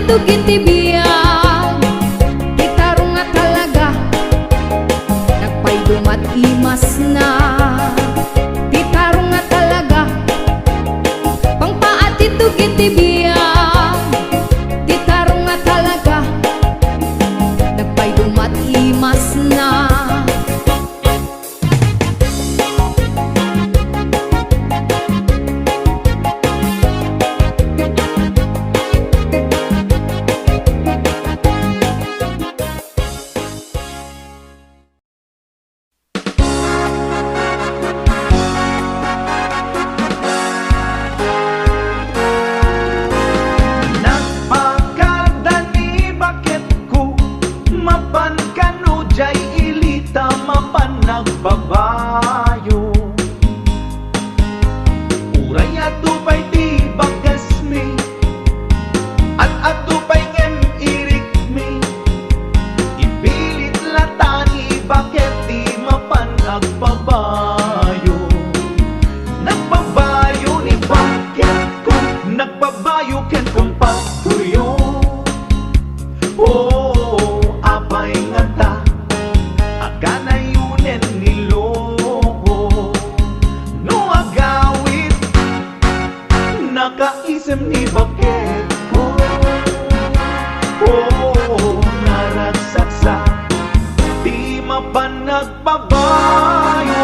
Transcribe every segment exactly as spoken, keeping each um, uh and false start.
Tug iti biag, ti tarong nga talaga, nagpaydumat imasna. Ti tarong nga talaga, pangpaatitug iti biag, ti tarong nga talaga, nagpaydumat imasna. Nagpakada ni baketko, mapan kano jay ili ta mapan nagbabayo. Uray adu pay ti bagasmi, ad-adu pay ngem irikmi, ipilit la ta ni baket ti mapan agbabayo. Nagbabayo ni baketko, nagbabayo ken kumpatkoyo. O, apay ngata a kanayonen ni loko? No agawid, nakaisem ni baketko. O, naragsak sa ti mapan nagbabayo.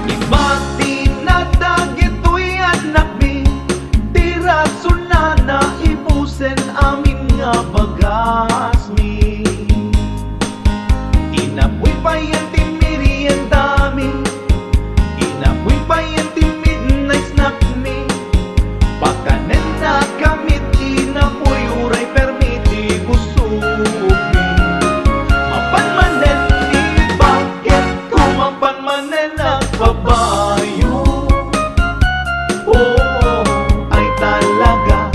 Ibatina dagitoy annakmi, ti rasonna naibusen amin nga bagasmi. Inapoy payen ti meriendami, inapoy payen ti midnight snackmi. Pakanenna kami ti napuy uray permi ti kusogmi. Mapan manen ni baketko, mapan manen agbabayo. O, ay talaga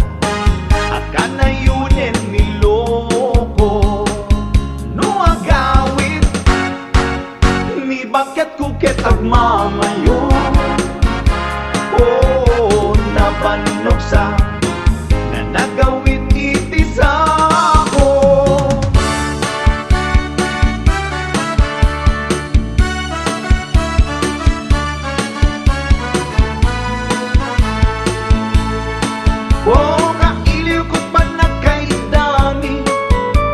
a kanayonen ni loko. No agawid, ni baketko ket agmamayo. O, nabannogsa, nanagawid iti sao. O, kailiwko pannagkaidami,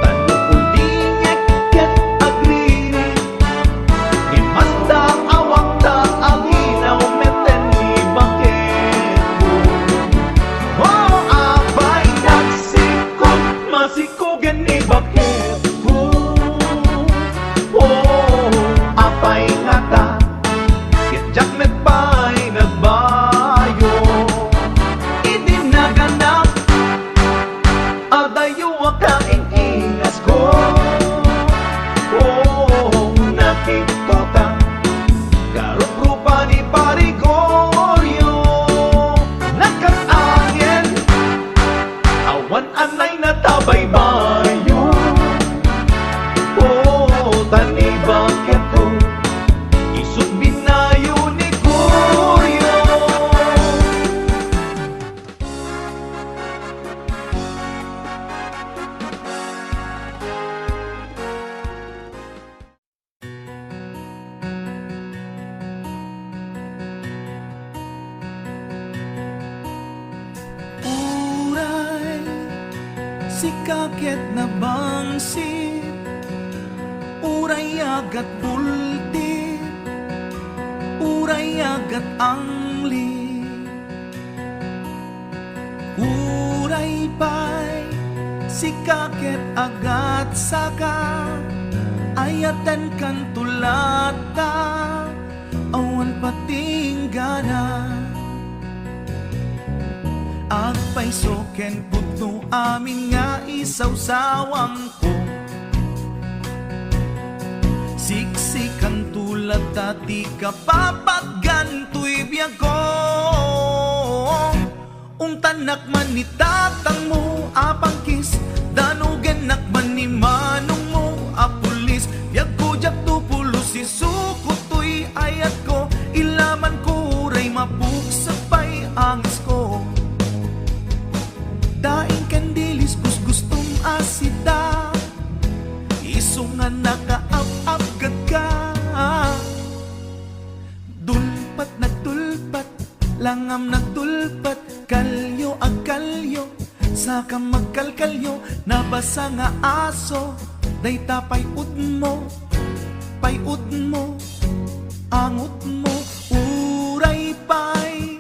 tan no uldingek ket agriri. Ni masta awak ta aginaw meten ni baketko. O, apay nagsikog, masikogen ni baketko. O, apay ngata, ket diak met pay nagbayo. Idi nagannak, adayo a kaing-ingasko. O, nakitkuta, garuprupa ni Pari Goyo. Nakat-angin, awan anay natabaybayo. O, ta ni baketko, isut binayo ni Goyo. Uray sika ket nabangsit, uray agat bultit, uray agat angli. Uray pay sika ket agat saka, ayatenkanto latta, awan patinggana. Agpayso ken pudno amin nga isawsawang Siksikanto latta ti kapapatgan toy biagko. Untannak man ni tatangmo a pangkis, danugennak man ni manongmo a pulis. Biagko diakto pulos, isuko toy ayatko, ilamanko uray mapukset pay angesko. Isu nga nakaap-apgedka. Dulpet nagdulpet, langam nagdulpet, kalyo agkalyo, sakam magkalkalyo, nabasa nga aso, dayta pay-udmo, pay-udmo, angutmo, uray pay,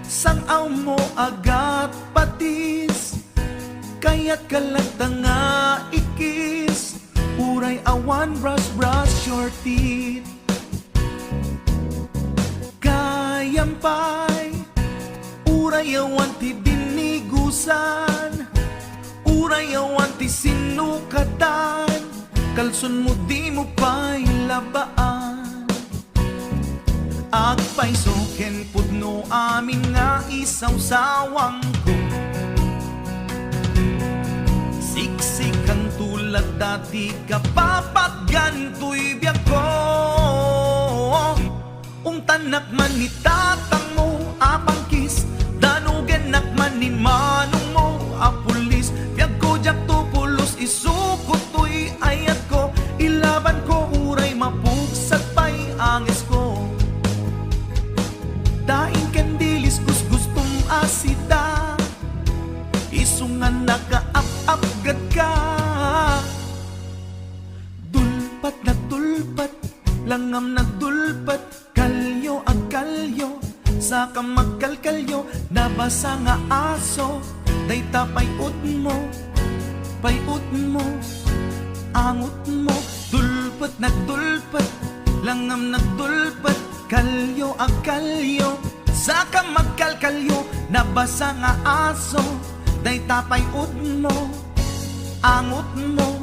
sang-awmo, agat patis, kayatka latta nga ikis, uray awan brush, brush your teeth. Kayam pay, uray awan ti dinigusan, uray awan ti sinukatan, kalsonmo dimo pay labaan. Agpayso ken pudno amin nga isawsawangko. Siksikanto latta ti kapapatgan toy biagko. Ungtannak man ni tatangmo a pangkis, danugennak man ni manongmo a pulis. Biagko diakto pulos, isuko toy ayatko, ilabanko uray mapugsa pay angesko. Daing ken dilis gusgustom a sida, isu nga nakaap-apgedka. Dulpet nagdulpet, langam nagdulpet, kalyo agkalyo, sakam magkalkalyo, nabasa nga aso, dayta pay-udmo, pay-udmo, angutmo. Dulpet nagdulpet, langam nagdulpet, kalyo agkalyo, sakam magkalkalyo, nabasa nga aso, dayta pay-udmo, angutmo.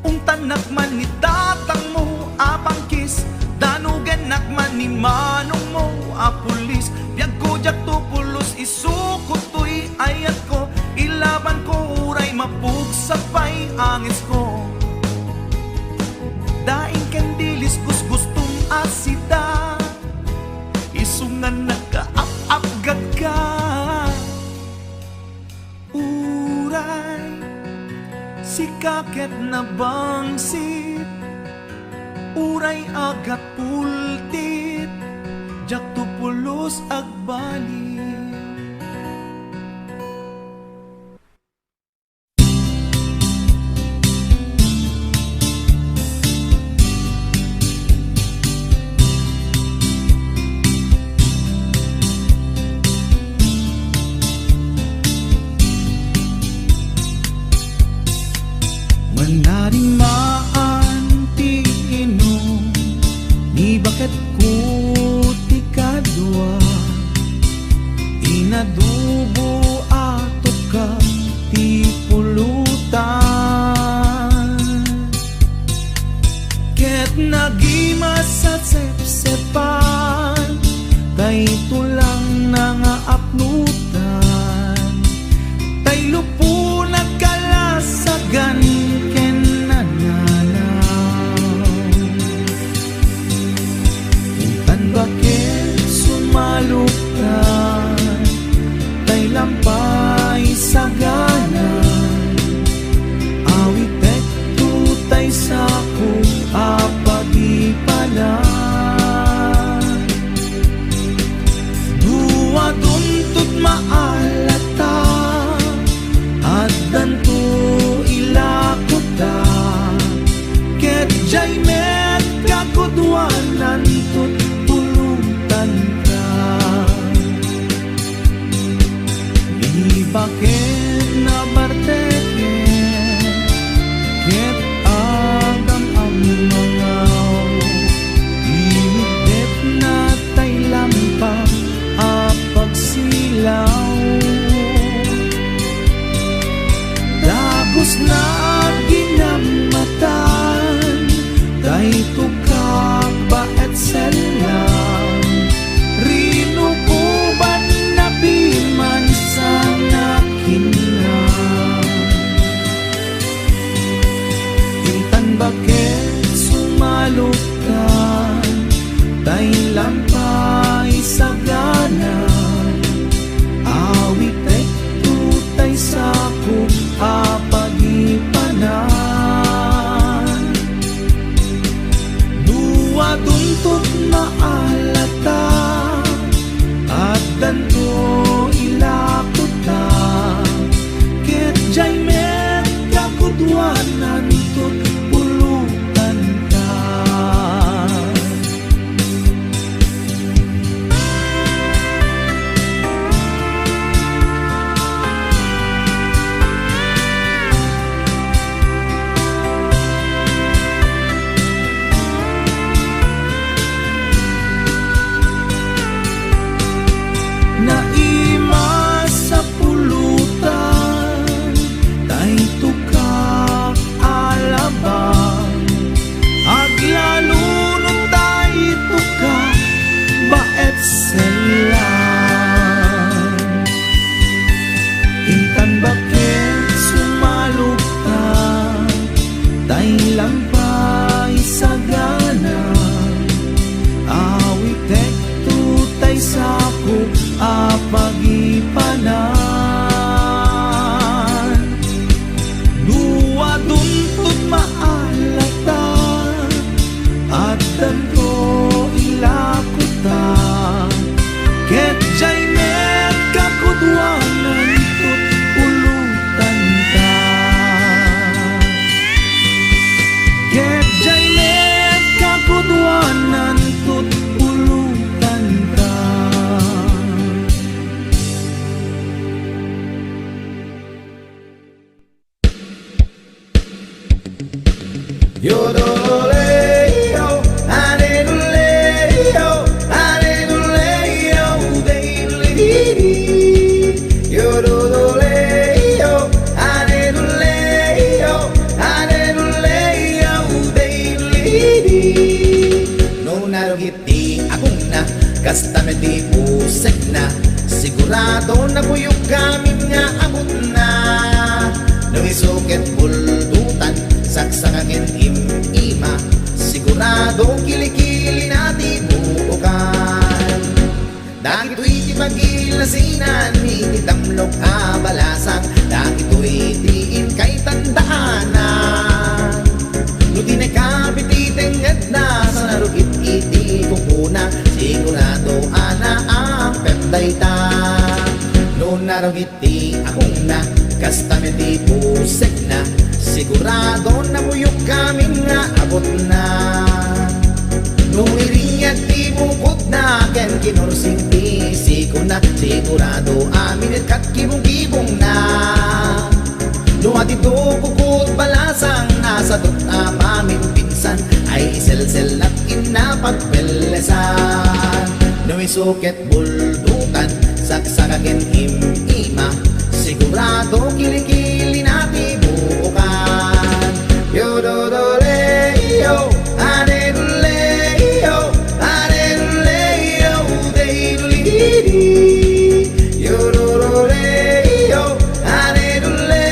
Ungtannak man ni tatangmo a pangkis, danugennak man ni manongmo a pulis. Biagko diakto pulos, isuko toy ayatko, ilabanko uray mapugsa pay angesko. Daing ken dilis gusgustom a sida, isu nga nakaap-apgedka. Uray sika ket nabangsit, uray agat pultit, diakto pulos agbali. Manarimaan ti inum, ni baketko ti kadua, inadubo a tukka ti pulutan. Ket nagimas a sepsepan, tay tulang nangaapnutan, tay lupo nagkalasagan ken nananaw. Tan baket sumaluktan, tay lampay sagana, awitekto tay sako a pagipana. Duadunto ti maalata, addanto ilakota, ket diay met kagudoananto ti pulutanka. Ni baket nabarteket ket agam-ammangaw, initdetna tay lampa a pagsilaw. Dagusna ginammatan, tay tukka paet sellang, rinukobanna piman sa nakinna. Nantut pulotanta. Naimas a pulotan, daytoy ka alabang. Aglalo no daytoy ka baet sellan. Intan baket sumalogta, tay lang pay sagana. Awitek to tay sakop a pagipanan. Duadunto ti maalata, addanto ilakota, ket diay met kagudoananto ti pulotanta. Ket diay met kagudoananto ti pulotanta. Yo do do le yo, a de do le yo, a de do le yo, de do le di di. Yo do do le yo, a de do le yo, a de do le yo, de do le di. No narugit ti agongna, kasta met ti pusekna, sigurado nabuyog amin nga abutna. No isu ket buldotan, saksaka ken im-ima, sigurado kilikilina ti buokan. Dagitoy ti pagilasinan iti tamlok a balasang, dagitoy ti inkay tandaanan. No di nakabit ti tengngedna, sa narugit iti kukuna, sigurado a naampep dayta. No narugit ti agongna, kasta met ti pusekna, sigurado nabuyog amin nga abutna. No irinyag ti bukodna ken kinursing ti sikona, sigurado amin ket kat kibong-kibongna. No adito kukut balasang, nasadot a maminpinsan, ay iselselnak inna pagpellesan. No isu ket buldotan, saksaka ken im-ima, sigurado kilikilina ti buokan. Yo do do le yo, a de do le yo, a de do le yo, de do le di. Yo do do le yo, a de do le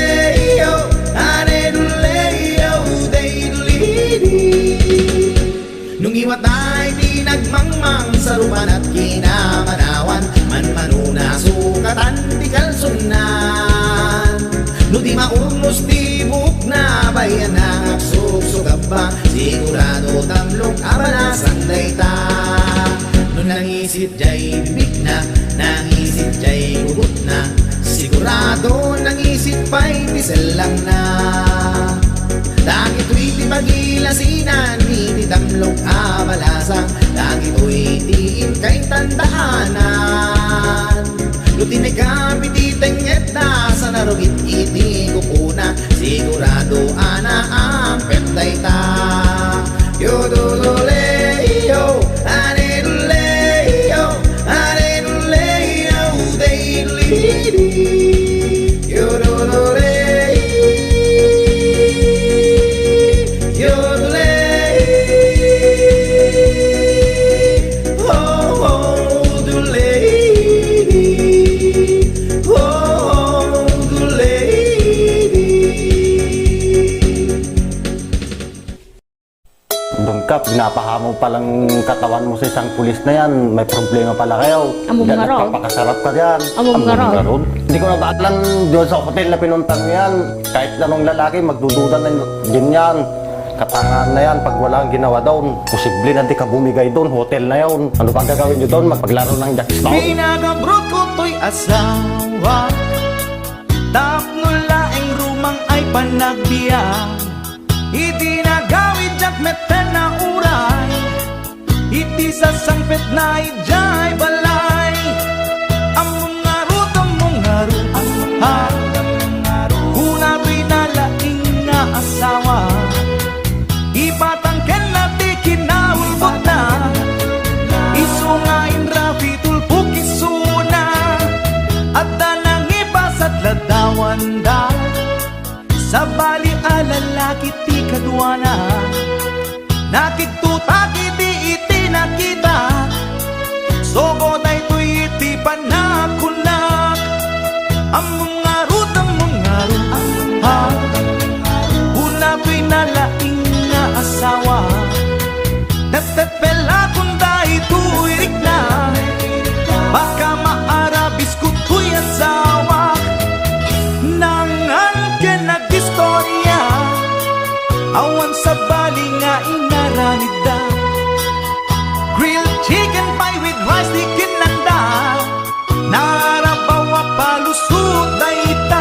yo, a de do le yo, de do le di. No ngiwatay ti nagmangmang, sarupanan kinamanawan, manmanona sukatan ti kalsonnan. No di maurnos ti buokna, bayanna nga agsuksukabba, sigurado tamlok a balasang dayta. No nangisit diay bibigna, nangisit diay gugutna, sigurado nangisit pay ti sellangna. Dagitoy ti pagilasinan iti tamlok a balasang, dagitoy ti inkay tandaanan. No tinekam iti tengngedna, sa narugit iti kukuna, sigurado a naampep dayta. Yo do do le yo, a de do le yo, a de do le yo, de do le di. Yo do do le, yo do le, ho, ho, do le di, ho, ho, do le di. Don Kap, pinapahamak pay lang katawan mo sa isang pulis na yan. May problema pala kayo. Among Yan, ngarud. Nagpapakasarap ka diyan. Among Among ngarud. ngarud. Hindi ko na baalan doon sa hotel na pinunta mo yan. Kahit anong lalaki, magdududa na din yan. Katangahan na yan pag wala kang ginawa doon. Posible na di ka bumigay doon. Hotel na yun. Ano pang gagawin nyo doon? Mag-, maglaro ng jackstone? Pinagabrot ko to'y asawa. Tapno laeng rumang ay panagbiag. Idi nagawid diak metten a uray, iti sasangpetna idiay balay. Ammom ngarud, ammom ngarud, ha? Kuna toy nalaing nga asawa. Ipatangkenna ti kinaulbodna. Isu nga inrapi tulpok isuna. Adda nangipasat ladawanda. Sabali a lalaki ti kaduana. Nakigtutak idi iti nakita. Sogo daytoy iti panagkunak. Ammom ngarud, ammom ngarud, ha? Kuna toy nalaing nga asawa. Tettetpelakon daytoy rikna. Baka maarabisko toy asawa. Nangan ken agistorya. Awan sabali nga inaramidda. Grilled chicken pie with rice ti kinnanda. Narabaw a palusot dayta.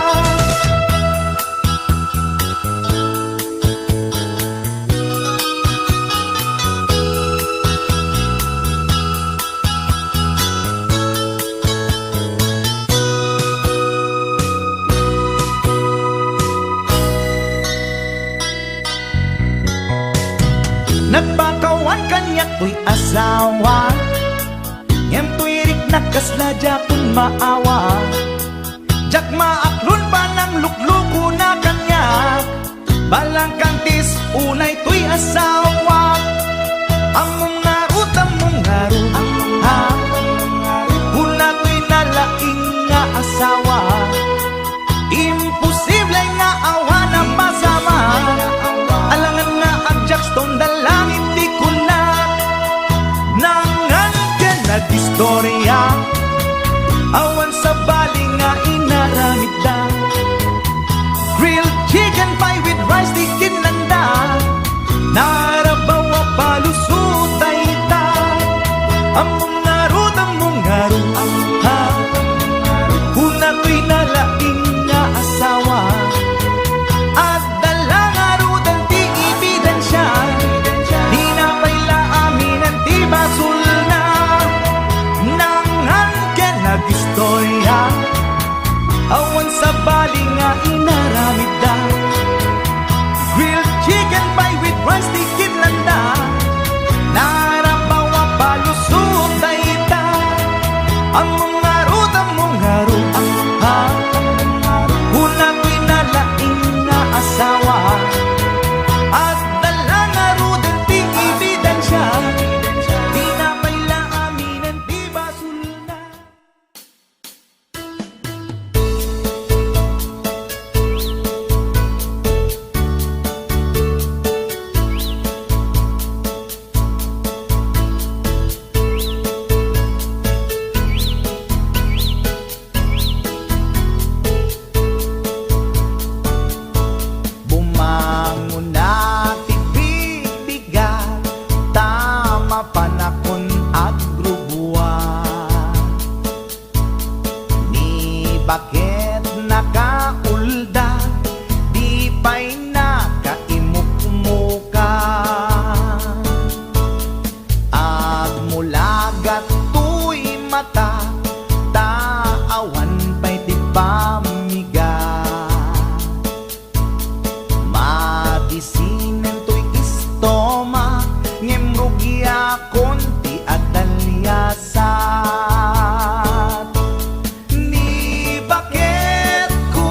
Nagpakawan kaniak toy asawa, ngem toy riknak kasla diakon maawa. Diak maaklon panangluklukona kaniak. Balangkangtis unay toy asawa. Ammom ngarud, ammom ngarud, ha? Kuna toy nalaing nga asawa. Imposible nga awan a masama. Alangan nga agjakstone da langit ti kunak. Nangan ken agistorya. Awan sabali nga inaramidda. Grilled chicken pie with rice ti kinnanda. Narabaw a palusot dayta. Ammom ngarud, ammom ngarud, ha? Kuna toy nalaing nga asawa. Adda la ngaruden ti ebidensia. Dina pay la aminen ti basolna. Nangan ken agistorya. Awan sabali nga inaramidda. Grilled chicken pie with rice ti kinnanda. Narabaw a palusot dayta. Ammom ngarud, ammom ngarud, ha? Kuna toy nalaing nga asawa. Adda la ngaruden ti ebidensia. Dina pay la aminen ti basolna. Bumangona ti bigbigat, ta mapanakon agrubuan. Ni baket nakaulda, di pay nakaimukmuka. Agmulagat toy mata, ta awan pay ti pammigat. Mabisinen toy istomak, ngem rugiakon ti adaliasat. Ni baket ko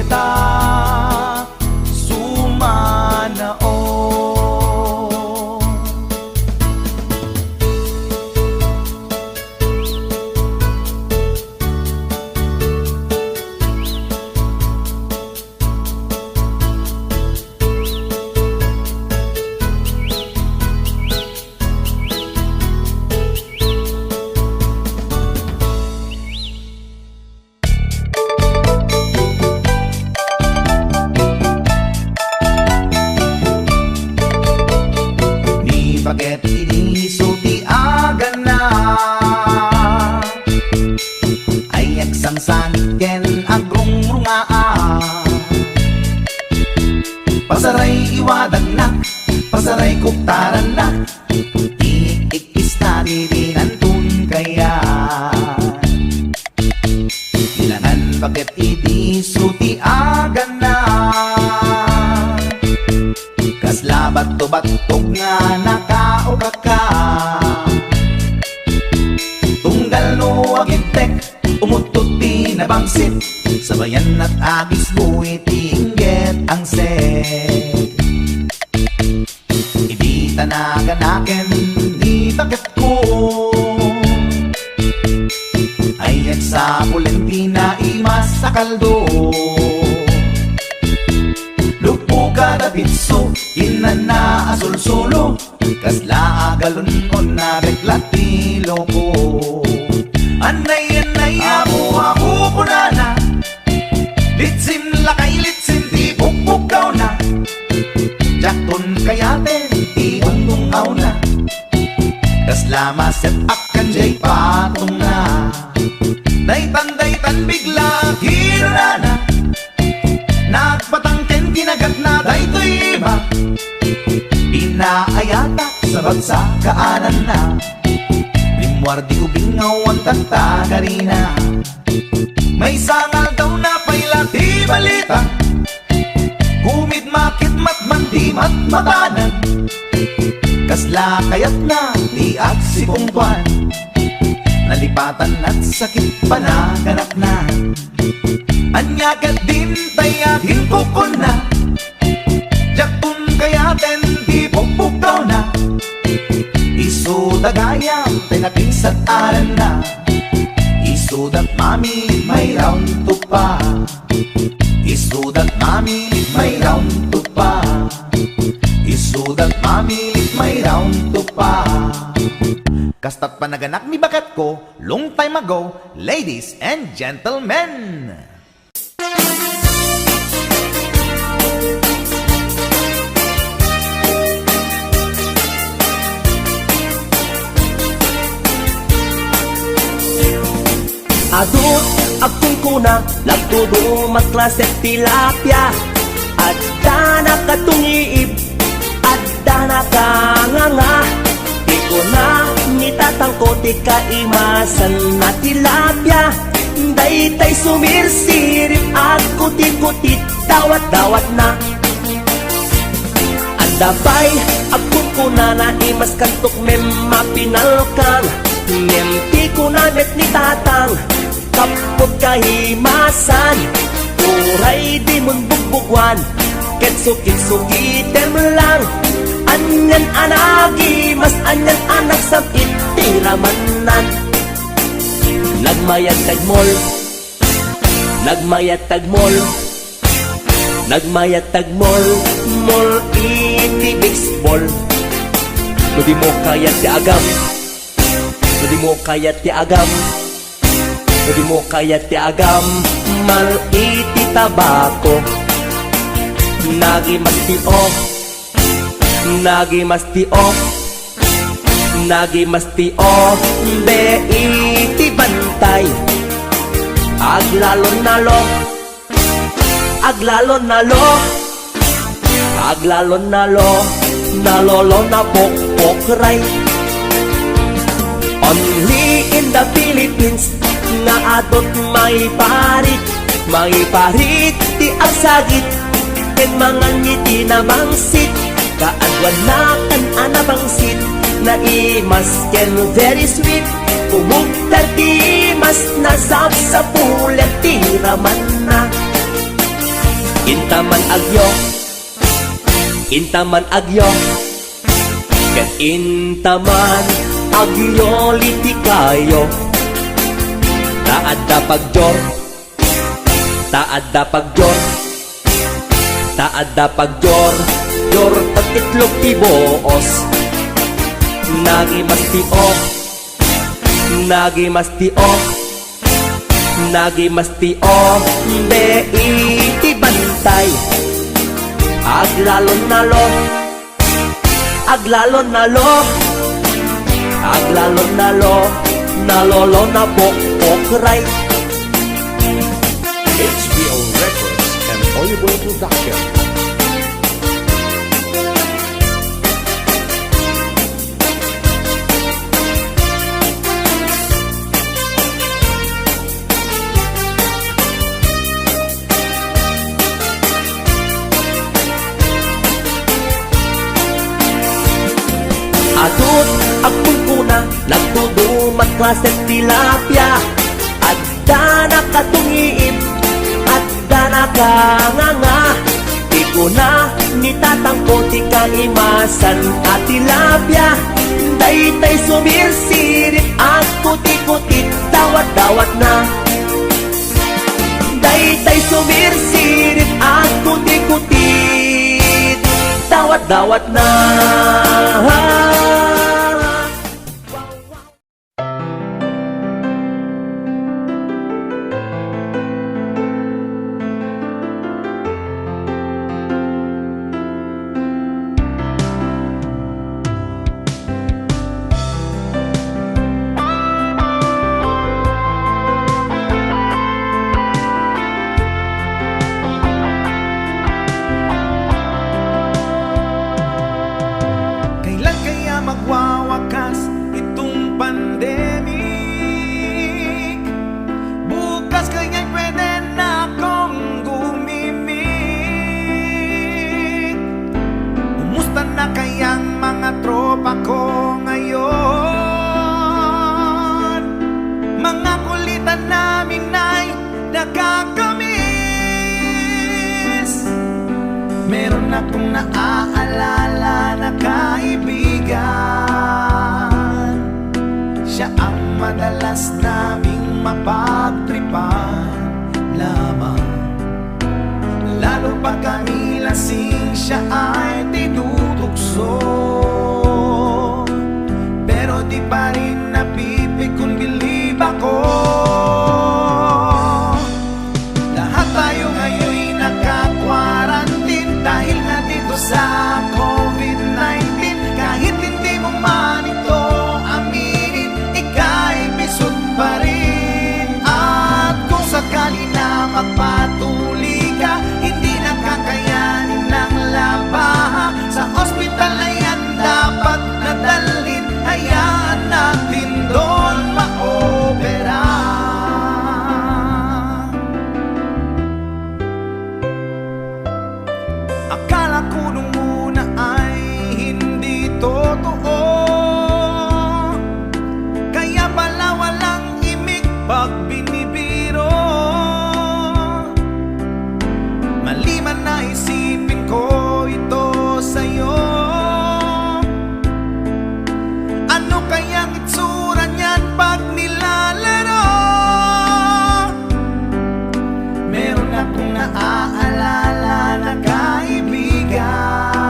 ta sumanaon. Ni baket idi isu ti agana, ay agsangsanit ken agrungrungaa. Pasaray iwadagnak, pasaray kuktarannak, ti ikkis na ti binanton kayat. Ilangan baket idi isu ti agana. Kasla batto-battog nga nakaukaka. Tunggal no agibtek, umuttot ti nabangsit. Sabayan at agisgo iti inggit angset. Idi ta naganaken ni baketko, ay agsapulen ti naimas a kaldo. Luppo kada pitso, kinana a sulsulo, kasla a galon-on a bekla ti loko. Annay, annay, apo, apo, kunana, litsim lakay, litsim ti pukpukkawna. Diakton kayaten ti ungungawna. Kasla maset-ak kan jay patongna. Daytan, daytan bigla kinunana. Nagbatang ken kinagatna daytoy iba. Pinaayatak sa bagsa kaananna. Rimmuar di ubing nga awan tagtagarina. Maysa nga aldaw napay la ti balita. Kumidmakidmat man di matmatanan. Kasla kayatna ti agsipungtoan. Nalipatan at sakit panaganakna. Ania ket dintay a kinkukunna. Diakton kayaten ti pukpukkawna. Isu da gayam ti nakingsat-aranna. Isudat mamilit may round two pa. Isudat mamilit may round two pa. Isudat mamilit may round two pa. Kasta't panaganak ni baketko, long time ago, ladies and gentlemen. Adut, agkunkuna, nagduduma klase tilapia. Adda nakatungiib, adda nakanganga. Ti kuna ni tatangko ti kaimasan na tilapia. Daytay sumirsirip, agkutikutit, dawat-dawatna. Adda pay agkunkunana, imaskantok ngem mapinalkang. Ngem ti kuna met ni tatang, kappot kaimasan. Uray dimon bugbuguan, ket sukit-sukitem lang. Anian a nagimas, anian a nagsam-it ti ramannan. Nagmayat tagmol, nagmayat tagmol, nagmayat tagmol, mol iti baseball. No dimo kayat ti agam, no dimo kayat ti agam, no dimo kayat ti agam, mal iti tabako. Nagimas ti o, nagimas ti o, nagimas ti o, be iti bantay. Aglalon na lo, aglalon na lo, aglalon na lo, nalolo na pokpokray. Only in the Philippines nga adut maiparit, maiparit ti agsagit ken mangan iti nabangsit. Kaadwana kan a nabangsit, naimas ken very sweet. Umugtar ti mas nasapsapulan ti ramanna. Intaman agyo, intaman agyo, ket intaman agyo litikayo. Ta adda pagdior, ta adda pagdior, ta adda pagdior, dior ket itlog ti buos. Nagimas ti o, nagimas ti o, nagimas ti o, de iti bantay. Aglalon nalo, aglalon nalo, aglalon nalo, nalolo na bokbokray. H B O Records and Oyo Boy Production. Adut, agkunkuna, nagtudumat klase tilapia. Adda nakatungiit, adda nakanganga. Ti kuna ni tatangko ti kaimasan a tilapia. Daytay sumirsirit, agkutikutit, dawat-dawatna. Daytay sumirsirit, agkutikutit, dawat-dawatna. Kailan kaya magwawakas itong pandemic? Bukas kaya'y pwede na akong gumimik? Kumusta na kayang mga tropa ko ngayon? Mga kulitan namin ay nakakamiss. Meron akong naaalala na kaibigan. Siya ang madalas naming mapagtripan lamang. Lalo pa kami lasing, siya ay tinutukso. Pero di pa rin napipikon, bilib ako. Lahat tayo ngayon naka-quarantine dahil nga dito sa covid nineteen. Kahit hindi mo man ito aminin, ika'y bisut pa rin. At kung sakali na magpatuli ka, hindi na kakayanin ng labaha. Sa ospital na yan dapat na dalhin, hayaan natin doon maopera. Akala ko nung una ay hindi totoo, kaya pala walang imik pag binibiro. Mali man na isipin ko ito sa'yo. Ano kayang itsura niyan pag nilalaro? Meron akong naaalala na kaibigan.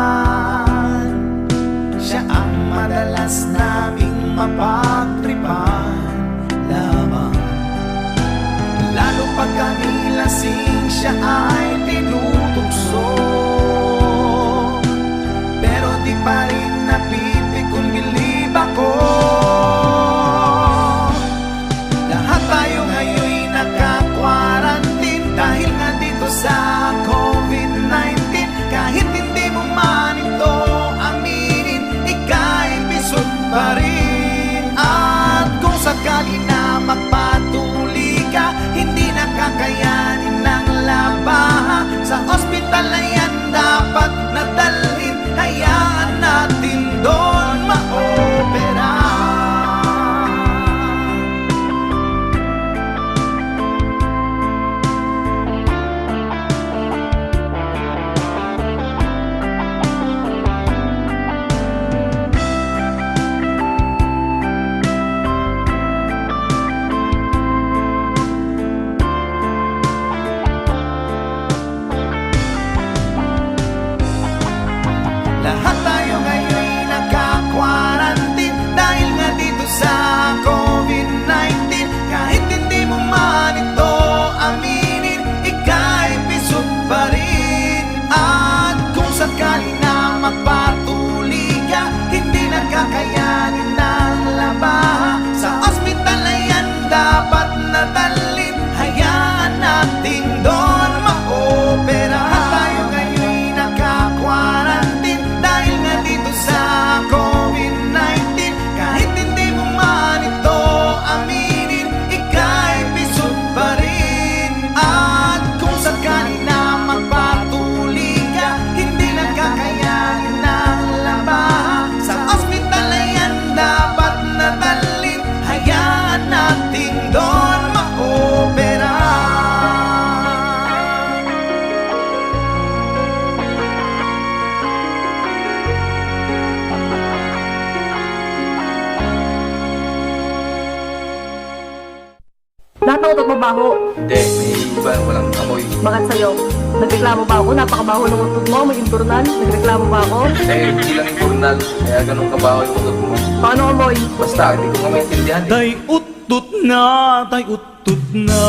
Ano utot mo, baho? Hindi, may iba, walang amoy. Bakit sa'yo? Nagreklamo ba ako? Napakabaho ng utot mo, may imburnal. Nagreklamo ba ako? Eh, hindi lang imburnal. Kaya ganun kabaho yung utot mo. Paano amoy? Basta, hindi ko nga maintindihan eh. Tay uttot na, tay uttot na.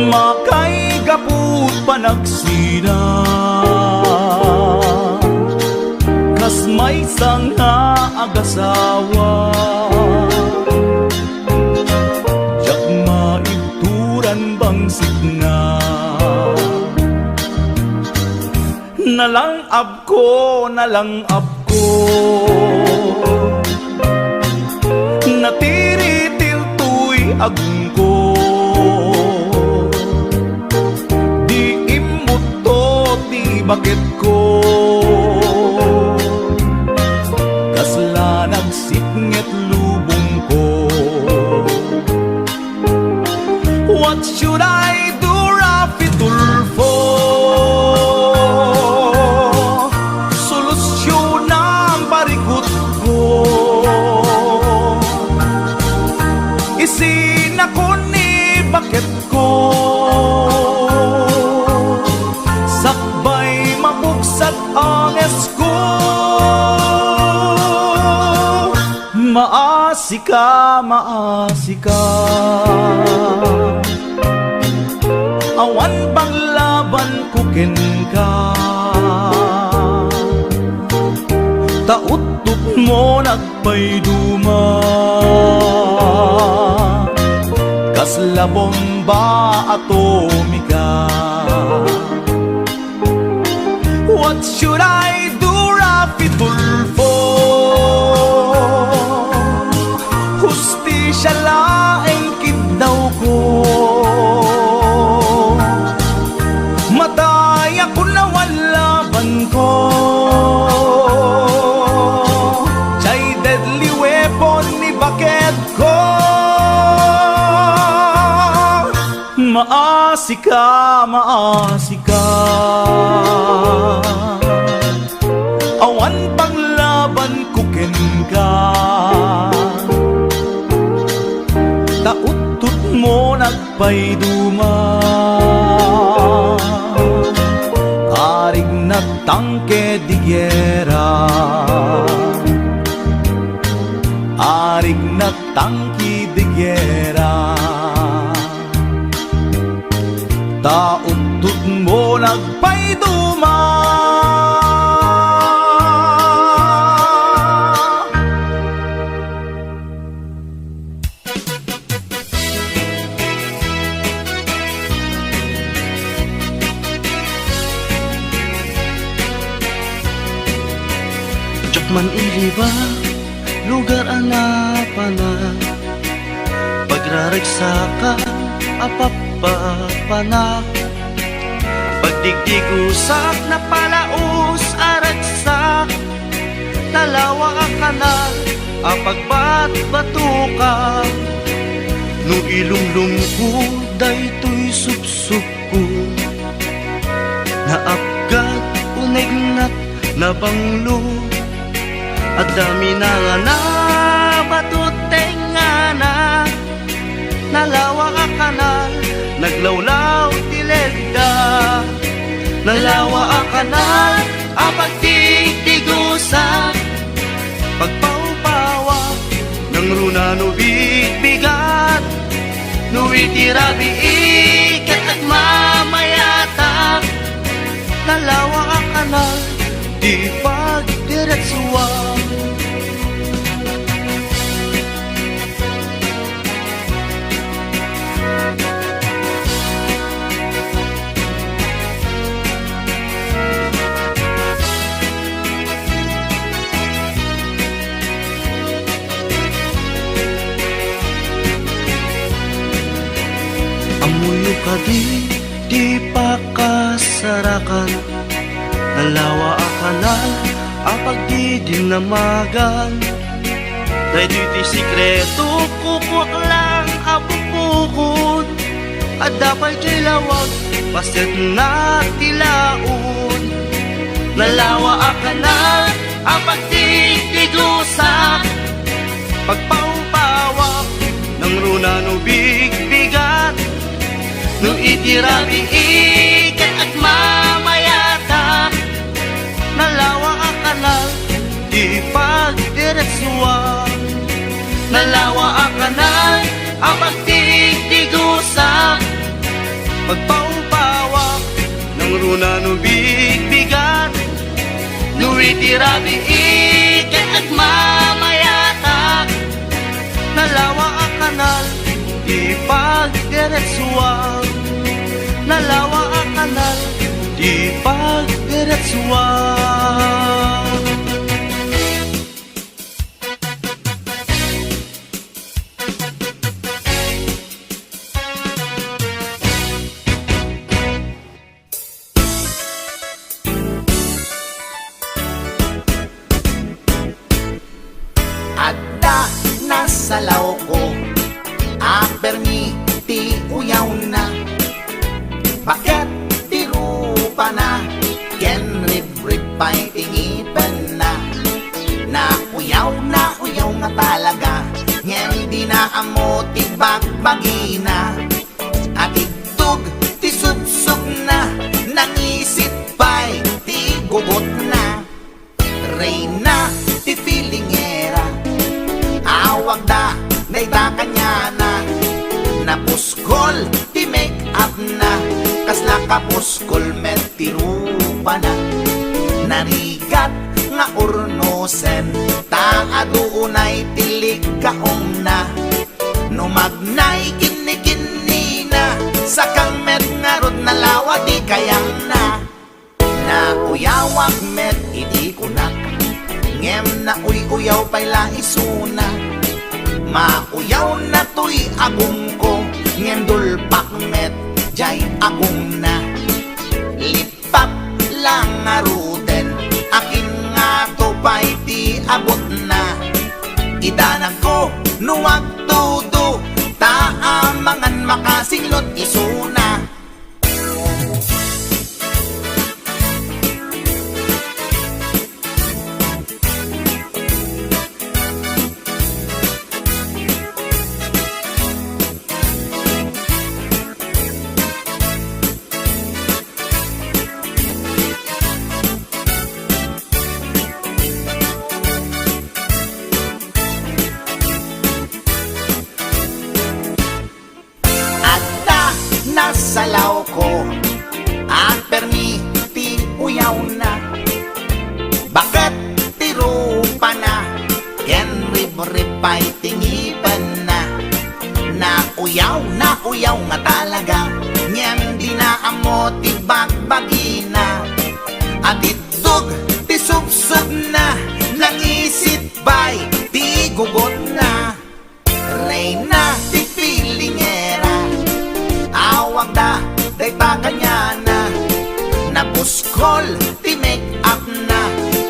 Makaigapu't panagsina. Kas maysa nga agasawa. Diak maibturan bangsit na. Nalang-abko, nalang-abko. Natiritil toy agko. Di imbutto ti baketko. Kasla nagsipnget lubongko. What should I do, Rafi Tulfo? Solusyonam parikutko. Isinakon ni baketko. Sakbay mapugsat angesko. Maasika, maasika. Awan panglabanko kenka. Ta uttot mo nagpayduma. Kasla bomba atomika. What should I do, Rafi Tulfo? Hustisya laeng kiddawko. Matayakon awan labanko. Jay deadly weapon ni baketko. Maasika, maasika. Awan panglabanko kenka. Ta uttot mo nagpayduma. Arigna tangke di gera. Arigna tangke di gera. Ta uttot mo nagpayduma. Diak man iliba, lugar a napanak. Pagraragsakan a pappapanak. Pagdigdigusak, napalaos a ragsak. Nalawa a kanal a pagbatbatukan. No ilumlomko daytoy supsupko, naapgad, unegnat, nabanglo. Adda minangana, bato tengngana. Nalawa a kanal, naglawlaw ti ledda. Nalawa a kanal a pagdigdigusak, pagpawpawak, nangruna no bigbigat. No iti rabii ket agmamayatak, nalawa a kanal ti pagdiretsuan. Ammoyo kadi ti pakasarakan? Nalawa a kanal a pagdidinnamagan. Daytoy ti sekreto, kukuak lang a bukbukon. Adda pay diay lawag, paset na ti laon. Nalawa a kanal a pagdigdigusak, pagpawpawak, Runa no bigbigat, no iti rabii ket agmamayatak. Nalawa a kanal ti pagdiretsuak. Nalawa a kanal a pagdigdigusak. Pagpaupawak nang runa no bigbigat. No iti rabii ket agmamayatak. Nalawa a kanal ti pagdiretsuak. Nalawa a kanal ti pagdiretsuak. Adda nasalawko a permi ti uyawna. Baket ti rupana ken ribrib pay ti ngipenna. Nauyaw, nauyaw nga talaga, ngem dina ammo ti bagbagina. Atiddog ti subsubna, nangisit pay ti gugotna. Reyna ti feelingera, awagda dayta kaniana. Napuskol ti make-upna, kasla kapuskol met ti rupana. Narigat nga urnosen, ta adu unay ti likkaongna. No magnay kinnikinnina, sakang met ngarud nalawa ti kayangna. Nauyawak met idi kunak, ngem nauy-uyaw pay la isuna. Mauyawna toy agongko, ngem dulpak met jay agongna. Lippap la ngaruden, akin ngato pay ti abutna. Idanagko no agtudo, ta amangan makasinglot isuna. Adda nasalawko a permi ti uyawna. Baket ti rupana ken ribrib pay ti ngipenna. Nauyaw, nauyaw nga talaga, ngem dina ammo ti bagbagina. Atiddog ti subsubna, nangisit pay ti gugotna. Reyna ti feelingera, awagda dayta kaniana. Napuskol ti make-upna,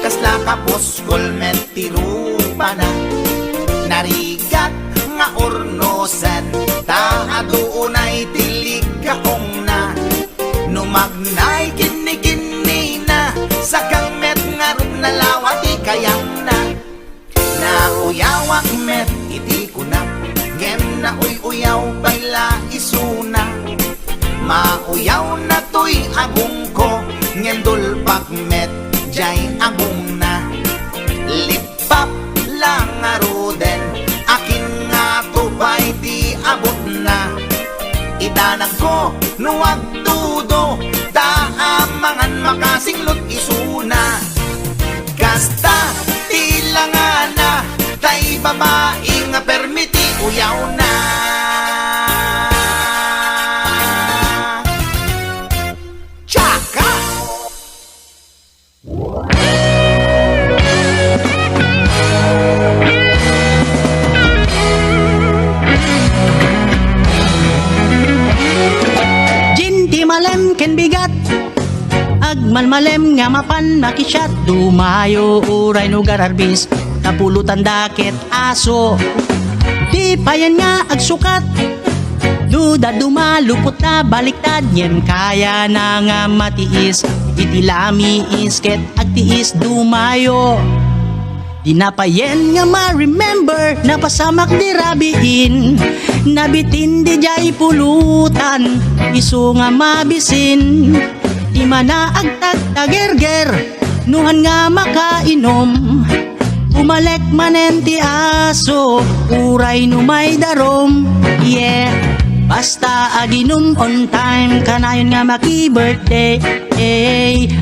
kasla kapuskol met ti rupana. Narigat nga urnosen, ta adu unay ti likkaongna. No magnay kinnikinnina, sakang met ngarud nalawa ti kayangna. Nauyawak met iti kunak, ngem nauy-uyaw pay la isuna. Mauyawna toy agongko, ngem dulpak met jay agongna. Lippap la ngaruden, akin ngato pay ti abutna. Idanagko no agtudo, ta amangan makasinglot isuna. Kasta ti langana, tay babai nga permi ti uyawna. Tsaka! Gin ti malem ken bigat, agmalmalem nga mapan makisiat, dumayo uray no gararbis, tapulutan da ket aso. Di payen nga agsukat, no dadduma lupotna baliktad, ngem kayana nga matiis, iti lamiis ket agtiis dumayo. Di na payen nga ma-remember, napasamak di rabiin. Nabitin didiay pulutan, isu nga mabisin. Di man agtagtagerger, nuhan nga makainom. Umalek manen ti aso, uray no may darom. Yeah, basta aginum on time, kanayon nga maki-birthday.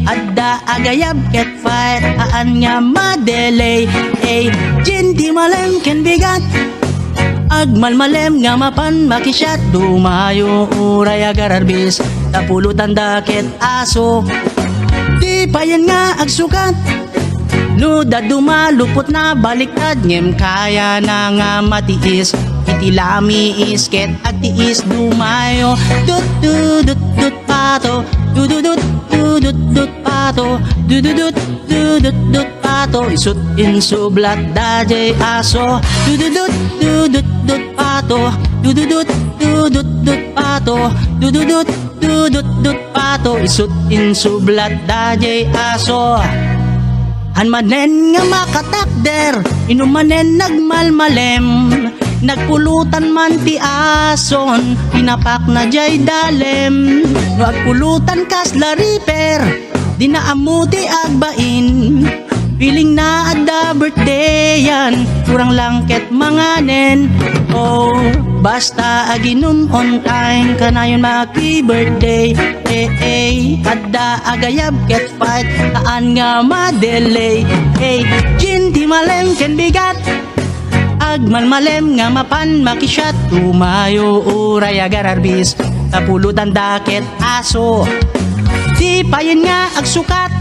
Adda agayab ket fight, haan nga madelay. Ey, Gin, di malem ken bigat. Agmalmalem nga mapan makisiat, dumayo uray agararbis, ta pulutan da ket aso. Di payen nga agsukat. No dadduma, lupot na baliktad, ngem kayana nga matiis. Iti lamiis ket agtiis, dumayo. Dut, dut, dut, dut, pato. Dududut, dudut, dut, pato. Dududut, dudut, dut, pato. Isut, insublat daydiay aso. Dududut, dudut, dut, pato. Dududut, dudut, dut, pato. Dududut, dudut, dut, pato. Isut, insublat daydiay aso. Haan manen nga makatakder, inum manen nagmalmalem. Nagpulutan man ti ason, pinapakna diay dalem. No agpulutan kasla reaper, di na ammo ti agbain. Feeling na adda birthday-an, kurang lang ket manganen. Oh, basta aginum on time, kanayon maki-birthday. Eh, eh, adda agayab ket fight, haan nga madelay. Hey, Gin, di malem ken bigat. Agmalmalem nga mapan makisiat, dumayo uray agararbis, ta pulutan da ket aso. Di payen nga agsukat.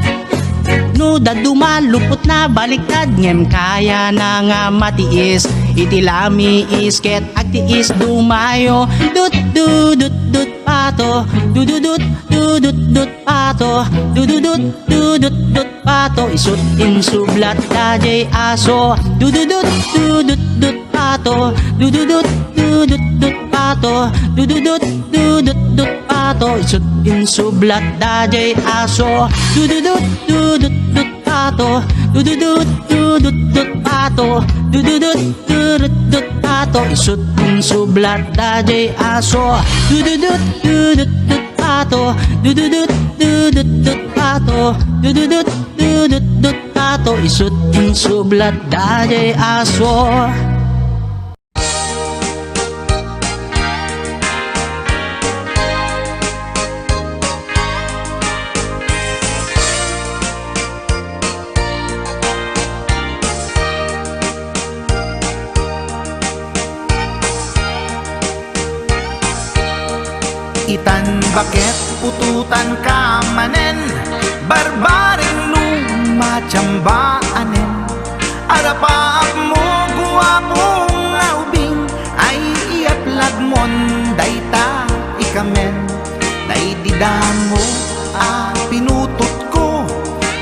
No dadduma, lupot na baliktad, ngem kayana nga matiis. Iti lamiis ket agtiis, dumayo. Dut, dudut, dut, pato. Dududut, dudut, dut, pato. Dududut, dudut, dut, pato. Isut, insublat daydiay aso. Dududut, dudut, dut, pato. Dududut, dudut, dut, pato. Dududut, dudut, dut, pato. Isut, insublat daydiay aso. Dududut, dudut, dut, pato. Dududut, dudut, dut, pato. Dududut, dudut, dut, pato. Isut, insublat daydiay aso. Dududut, dudut, dut, pato. Dududut, dudut, dut, pato. Dududut, dudut, dut, pato. Isut, insublat daydiay aso. Itan baket, ututanka manen, barbareng no matiambaanen. Arapaapmo, guapo nga ubing, ay iyaplagmon dayta ikamen. Daydi damo a pinutotko,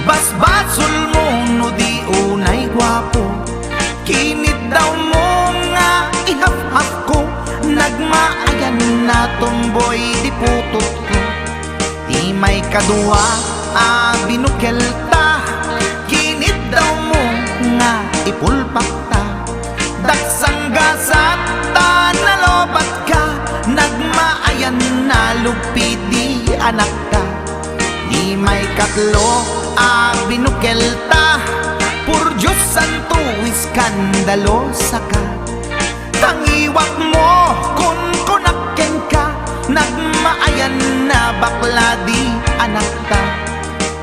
basbasolmo no di unay guapo. Kiniddawmo nga ihafhafko, nagmaayan a tomboy di putotko. Ti maikadua a binukelta, kiniddawmo nga ipulpakta. Daksanggasat ta nalobatka, nagmaayan a lugpi di anakta. Ti maikatlo a binukelta, pur Dios santo, iskandalosaka. Tangiwakmo, kunkunak kenka, nagmaayan a bakla di anakta.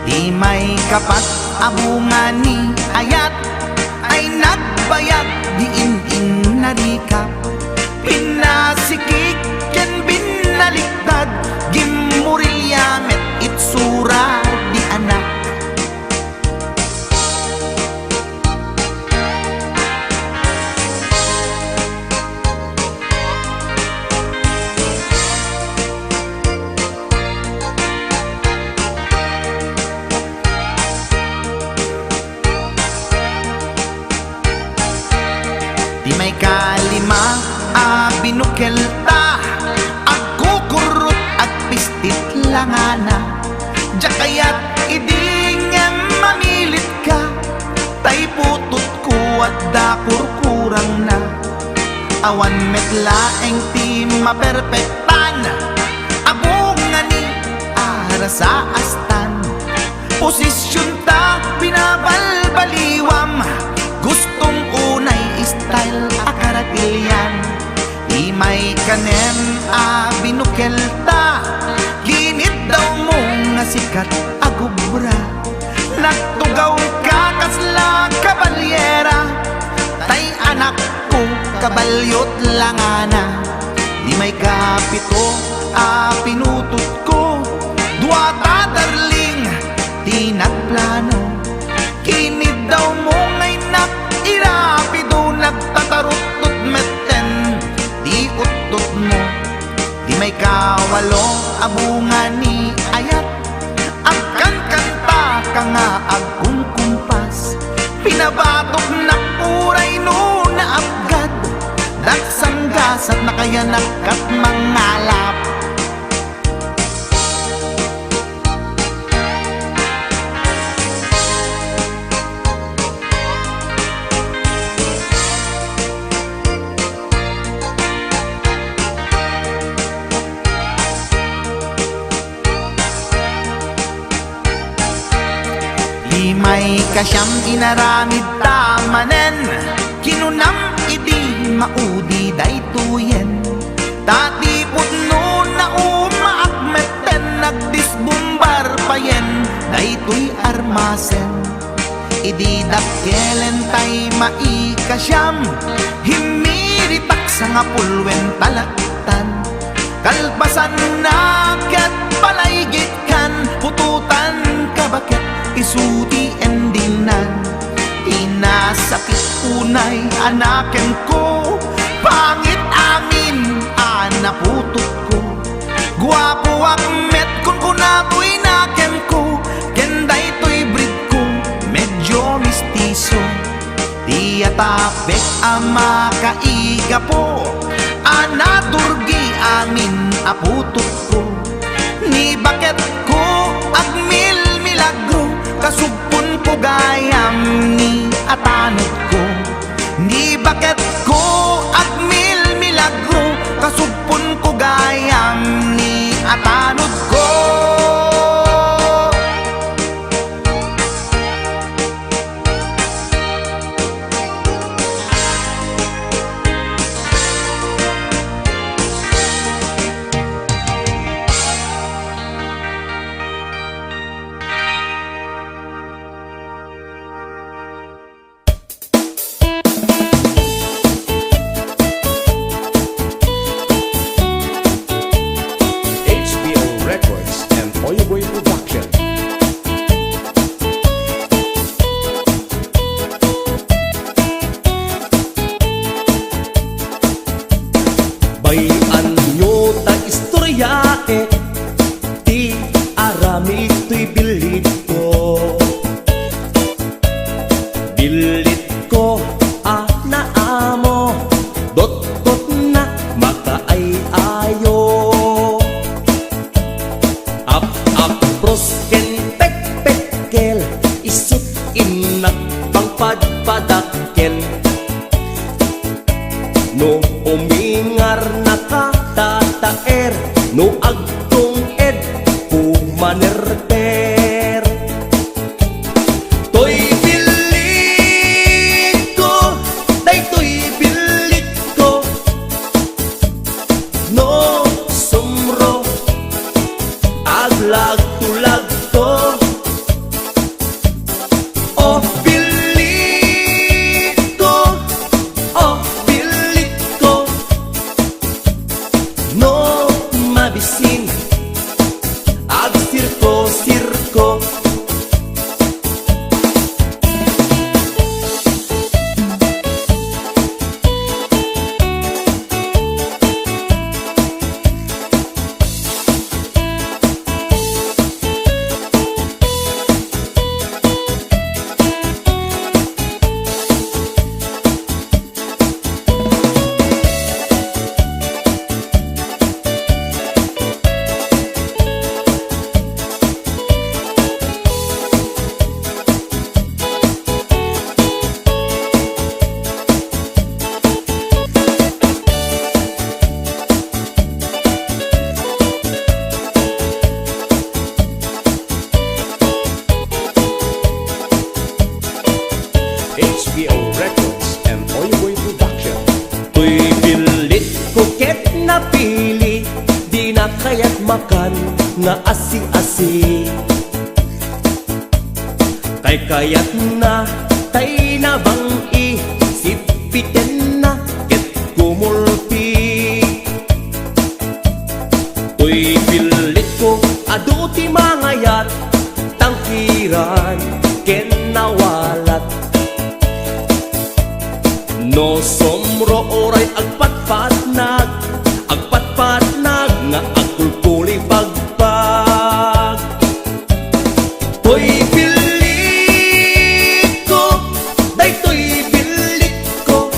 Ti maikapat a bunga ni ayat ay nagbayag di in-innarikap. Pinasikig ken binaliktad, gimmurilya met itsura di anak. Ti maikalima a binukelta, agkukurrot, agpistit langana. Diak kayat idi ngem mamilitka, Tay putotko adda kurkurangna. Awan met laeng ti maperpektan. Abunga ni arasaastan. Posisyonta binabalbaliwam. Gustom unay style a karatilian. Imay kanen a binukelta. Kiniddaw mo nga sikat a gubra. Nagtugaw ka kasla kabalyera, tay anakko, kabalyot langana. Di may kapito a pinutotko, dua ta darling ti nagplano. Kiniddaw mo nga innak, irapido, nagtataruttot metten ti uttot mo. Di may kawalo a bunga ni ayat. Agkankanta ka nga agkumkumpas. Pinabatok na puray no naapgad. Dagsanggasat na kayanak kat mangalap. Limay kasiam inaramid ta manen, kinunam idi maudi daytoyen. Ta ti pudno na umaak metten nagdisbumbar payen daytoy armasen. Idi dakkelen tay maikasiam, himmiritak sangapulwen talaktan. Kalpasanna ket palaygitkan, putotan ka baket isu ti endingnan. Inasakit unay a nakenko, pangit amin a naputotko. Guapoak met kunkuna toy nakenko, ken daytoy breedko, medyo mestizo. Ti atapek a makaigapo, a naturgi amin a putotko. Ni baketko agmilmilagro, kasugponko gayam ni atanodko. Ni baketko agmilmilagro, kasugponko gayam ni atanodko. H B O Records and Oyoboy Production. Bay-anyo ta istoryaek ti aramid toy billitko. Billitko a naamo, dotkotna makaay-ayo. Ap-apros ken pekpekkel, isut' innak pangpadpadakkel. No umingarnaka tataer, no agtung-ed pumanerper. Toy billitko, daytoy billitko. No sumro, aglagtolagto. O billitko, o billitko. No mabisin, agsirko-sirko. nga asi-asi. Kaykayatna tay nabang-i, sipitenna ket kumulpi. Toy billit ko, adu ti mangayat, tangkiran ken nawalat. No sumro uray agpatpatnag, agpatpatnag nga agkulkulibagpag. Toy billit ko, daytoy billit ko.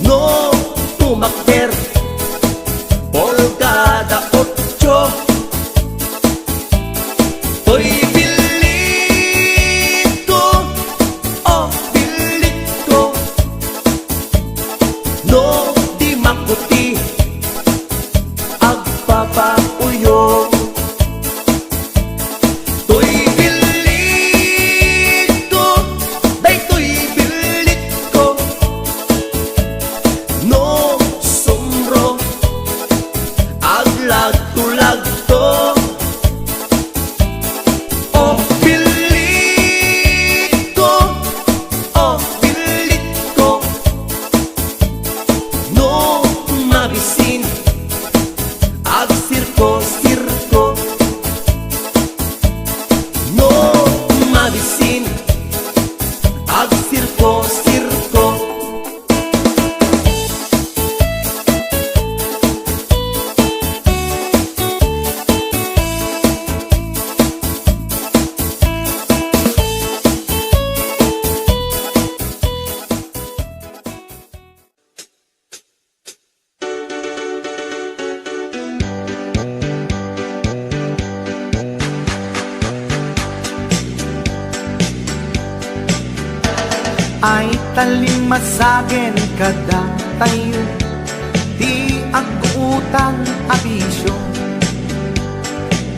No tumakder, pulgada otso. Toy billit ko, oh, billit ko. No di makuti, agpapauyo. Toy billit ko, daytoy billit ko. No sumro, aglagto-lagto. Oh, billit ko, oh, billit ko. No mabisin, agsirko-sirko. No mabisin, agsirko-sirko. Ay, tallimasagen kadatayo ti agutang a bisio.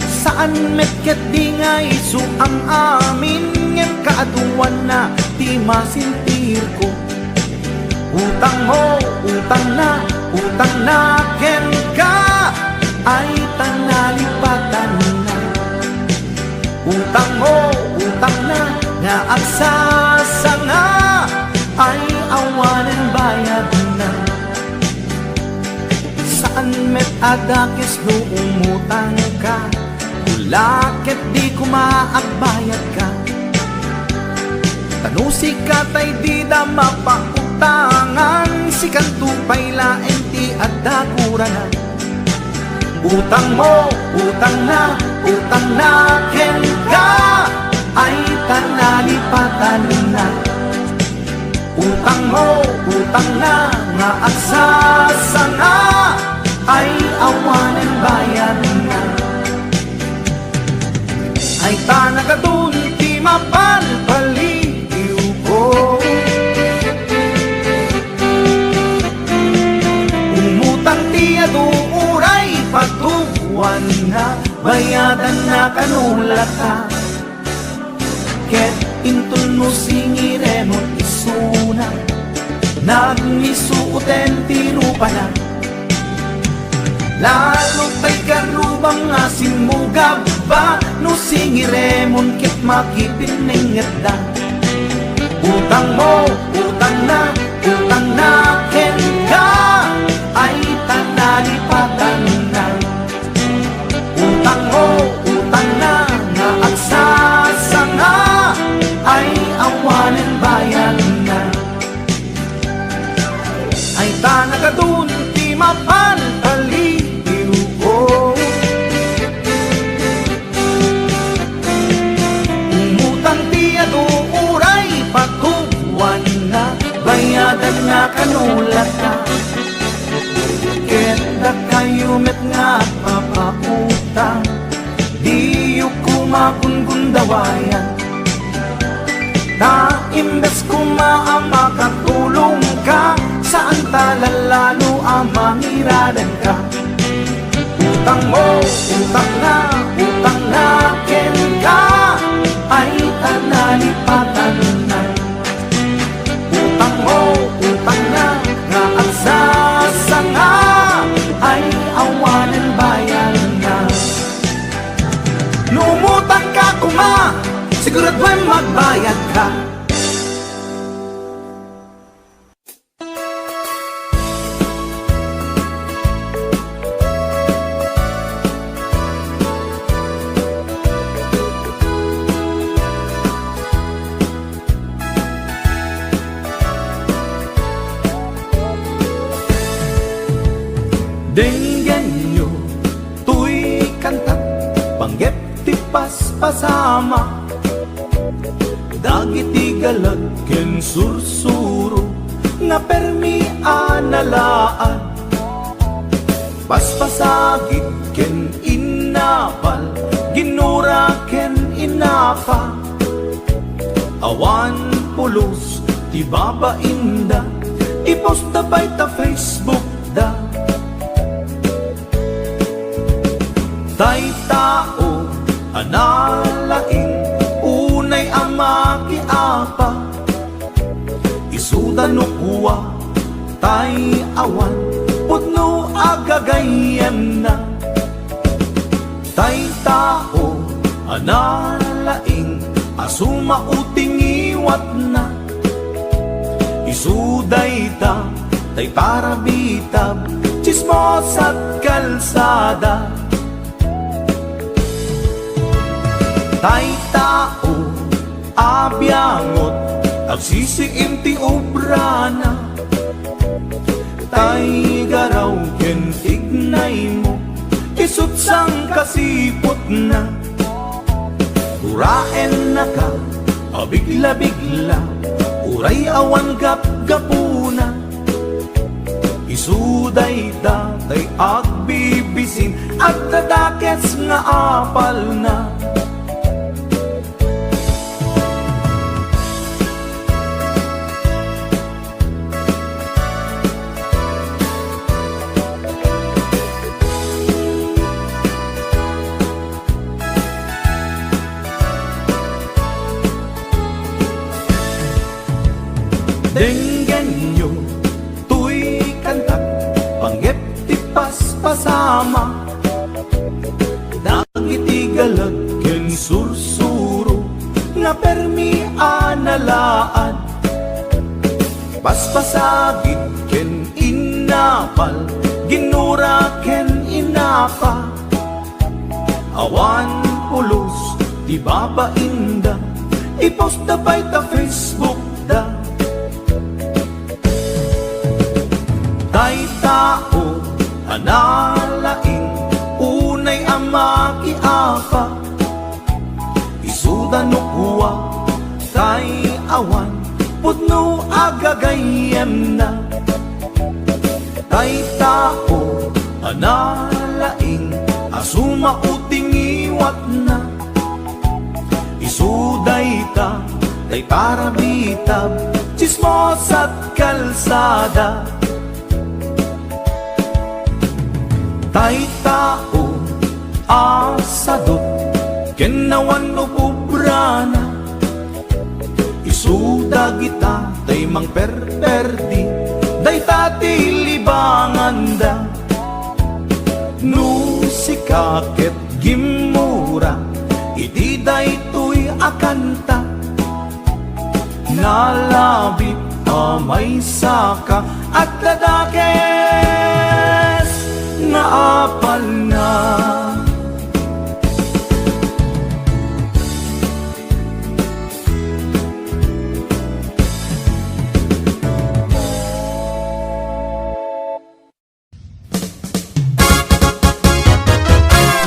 Saan met ketdi nga isu am-amin, ngem kaaduanna ti masentirko. Utangmo, utangna, utangna kenka, ay ta nalipatanna. Utangmo, utangna nga agsasanga, ay awanen bayadna. Saan met a dakes no umutangka, la ket di koma agbayadka. Ta no sika tay dida mapautangan, sikanto pay laeng ti adda kurana. Utangmo, utangna, utangna kenka, ay ta nalipatanna. Utangmo, utangna nga agsasanga, ay awanen bayadna. Ay ta nakadun ti mapalpaliiwko. Umutang ti adu uray patubuanna, bayadanna kano latta. Ket inton no singiremon isuna, nagmisuoten ti rupana. Lalo pay garrubam nga simmugabba, no singiremon ket makipinnengngedda. Utangmo, utangna, utangna kenka, ay ta nalipatanna. Utangmo, utangna nga agsasanga, ay awanen bayadna. Ay ta nakadun ti mapalpaliiwko. Umutang ti adu uray patubuanna, bayadanna kano latta. Ket dakayo met nga agpapautang, diyo koma gungundawayan. Ta imbes koma a makatulongka, saanta lalalo a mangiradanka. Utangmo, utangna, utangna kenka, ay ta nalipatanna. Utangmo, utangna nga agsasanga, ay awanen bayadna. No umutang ka koma, siguraduan magbayad ka. Denggenyo toy kanta, panggep ti paspasama. Dagiti galag ken sursuro nga permi a nalaad. Paspasagid ken innapal, ginura ken inapa. Awan pulos ti babainda, i-post da pay ta Facebook da. Tay tao a nalaing, unay a makiapa, isuda no kua, tay awan pudno a gagayyemna. Tay tao a nalaing a sumao ti ngiwatna. Isu dayta tay parabitab, tsismosa't kalsada. Tay tao a biangot, agsisiim ti obrana. Tay garaw ken tignaymo, isu't sangkasiputna. Guraennaka a bigla-bigla, uray awan gapgapuna. Isu dayta tay agbibisin, agdadakes nga apalna. Denggenyo toy kanta, panggep ti paspasama. Dagiti galag ken sursuro nga permi a nalaad. Paspasagid ken innapal, ginura ken inapa. Awan pulos ti babainda, i-post da pay ta Facebook da. Tay tao a nalaing, unay a makiapa, isuda no kua, tay awan pudno a gagayyemna. Tay tao a nalaing a sumao ti ngiwatna. Isu dayta tay parabitab, tsismosa't kalsada. Tay tao a sadut ken awan ububrana. Isu dagita tay mangperperdi, dayta ti libanganda. No sika ket gimmura iti daytoy a kanta, nalabit a maysaka, agdadakes nga apalna.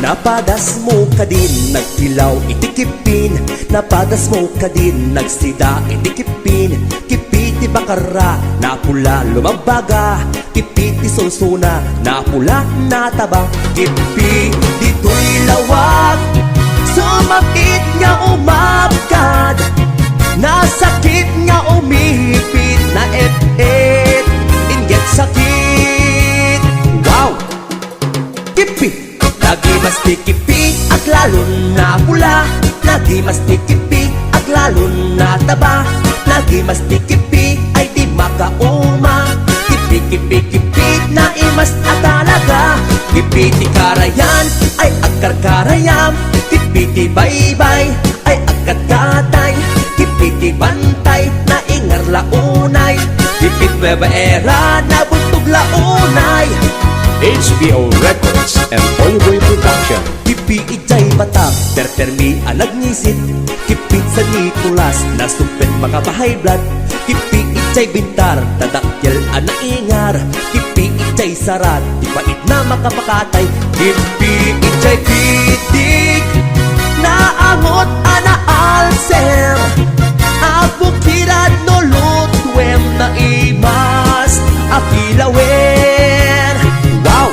Napadasmo kadin nagtilaw iti kippin, napadasmo kadin nagsida iti kippin, kippi ti bakarra, napula lumagbaga, kippi ti sursona, napula nataba, kippi ditoy lawag, sumakit nga umapkad, nasakit nga umipit, naet-et, inggit sakit. Wow! Kippi! Nagimas ti kippi, aglalon napula. Nagimas ti kippi, aglalon nataba. Nagimas ti kippi, ay di makauma. Kippi, kippi, kippi, naimas a talaga. Kippi ti karayan, ay agkarkarayam. Kippi Kipiti baybay, ay agkatgatay. Kipiti bantay, naingar la unay. Kipit babaera, nabuntog la unay. H B O Records and Boy Boy Production. Kipit jay batak, perpermi a nagngisit. Kipit San Nicolas, nasungpet makapahay blood. Kipit jay bintar, tadakkel a naingar. Kipit jay sarat, ti pait na makapakatay. Kipit jay pitik, naangot a naalser. Abukirad no lutwem naimas a kilawen. Wow!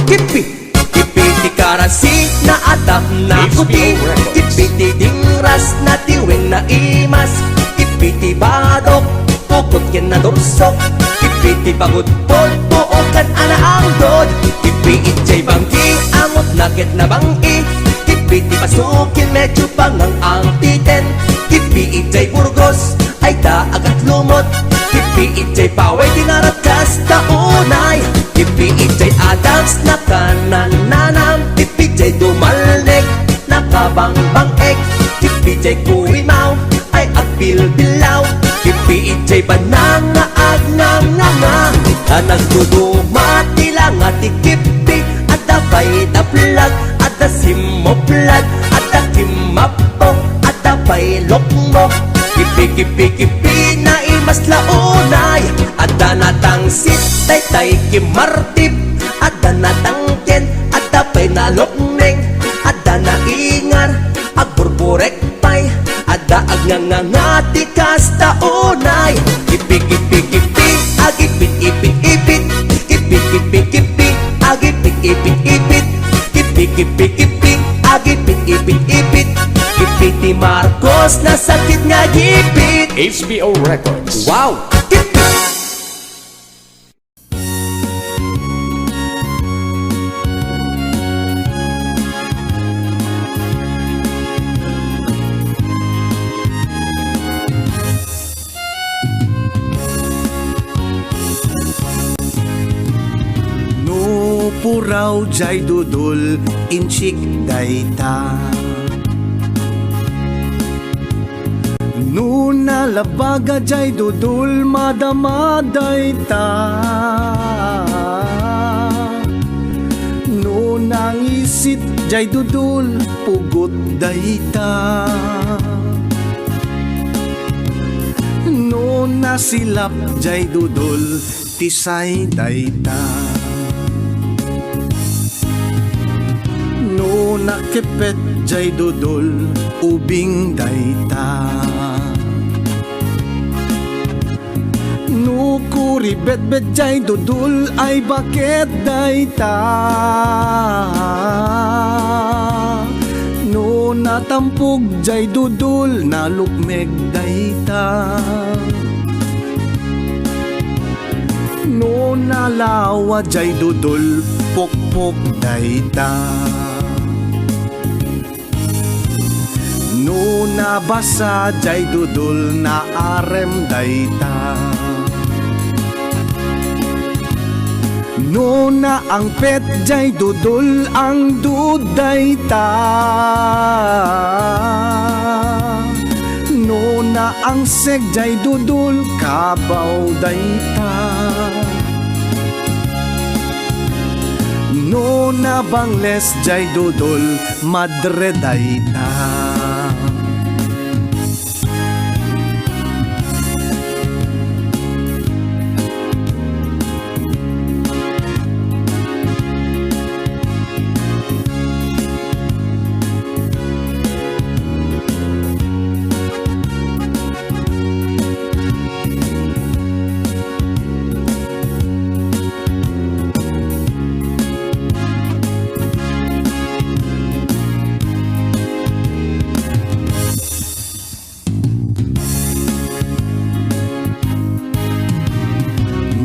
Kipit, kipiti karasi na atap na kuti. Kipiti dingras na tiweng na imas. Kipiti badok, pukot ken na dorsok. Kipiti pagudpod, puokan a naangdod. Kipiti jay banggi, angot na ket na banggi. Kipiti pasukin, medyo pangang ang titen. Kipiti jay Burgos, ay da agat lumot. Kipiti jay paway, dinarat kasta unay. Kipiti jay Adams, nakanananam. Kipiti jay dumalnek, nakabangbang-ek. Kipiti jay kuimaw, ay agbilbilaw. Kipiti jay banang nga agnanganga. A nagduduma ti langa ti kipiti, adda pay da plag, adda simmoplad, adda kimmappo, adda pay lokmo. Kipi, kipi, kipi, naimas la unay. Adda na tangsit, taytay kimmartip. Adda na tangken, adda pay na lokneng. Adda na ingar, agburburek pay. Adda agnganganga ti kasta unay. Kipi, kipi, kipi, agipit, ipit, ipit. Kipi, kipi, kipi, agipit, ipit, ipit. Kipi, kipi, kipi, agipit, ipit, ipit. Kipi ti Marcos, nasakit nga gipit. H B O Records. Wow! Kipi! No puraw jay dudul, insik dayta. No nalabaga jay dudul, madama dayta. No nangisit jay dudul, pugot dayta. No nasilap jay dudul, tisay dayta. No nakepet jay dudul, ubing dayta. No kuribetbet jay dudul, ay baket dayta. No natampog jay dudul, nalukmeg dayta. No nalawa jay dudul, pokpok dayta. No nabasa jay dudul, naarem dayta. No naangpet jay dudul, angdud dayta. No naangseg jay dudul, kabaw dayta. No nabangles jay dudul, madre dayta.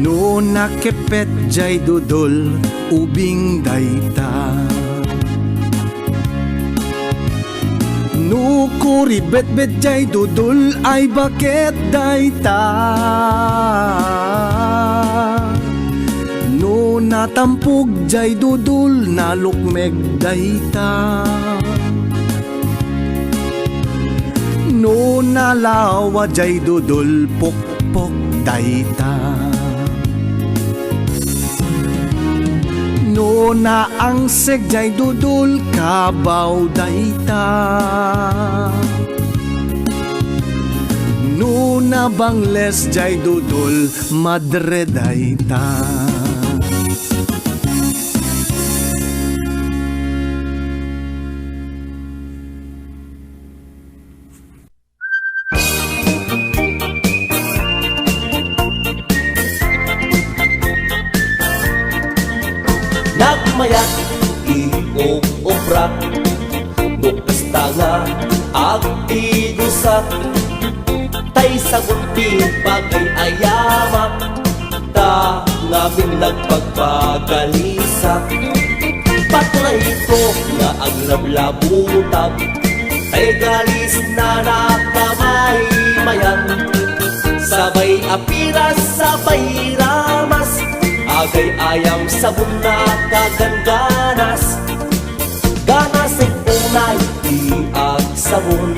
No nakepet jay dudul, ubing dayta. No kuribetbet jay dudul, ay baket dayta. No natampog jay dudul, nalukmeg dayta. Alawa jay dudul pukpok dayta. No naangseg jay dudul kabaw dayta. No nabangles jay dudul madre dayta. Nagmayat ti ug-ubrak, no kasta nga agtigusak, tay sabon ti pagay-ayamak. Ta ngamin nagpagpagalisak, patunayko nga aglablabutab, tay galis na nakamaymayan. Sabay apiras, sabay ramas, agay-ayam sabon nakagangganas. Ganasen unay ti agsabon,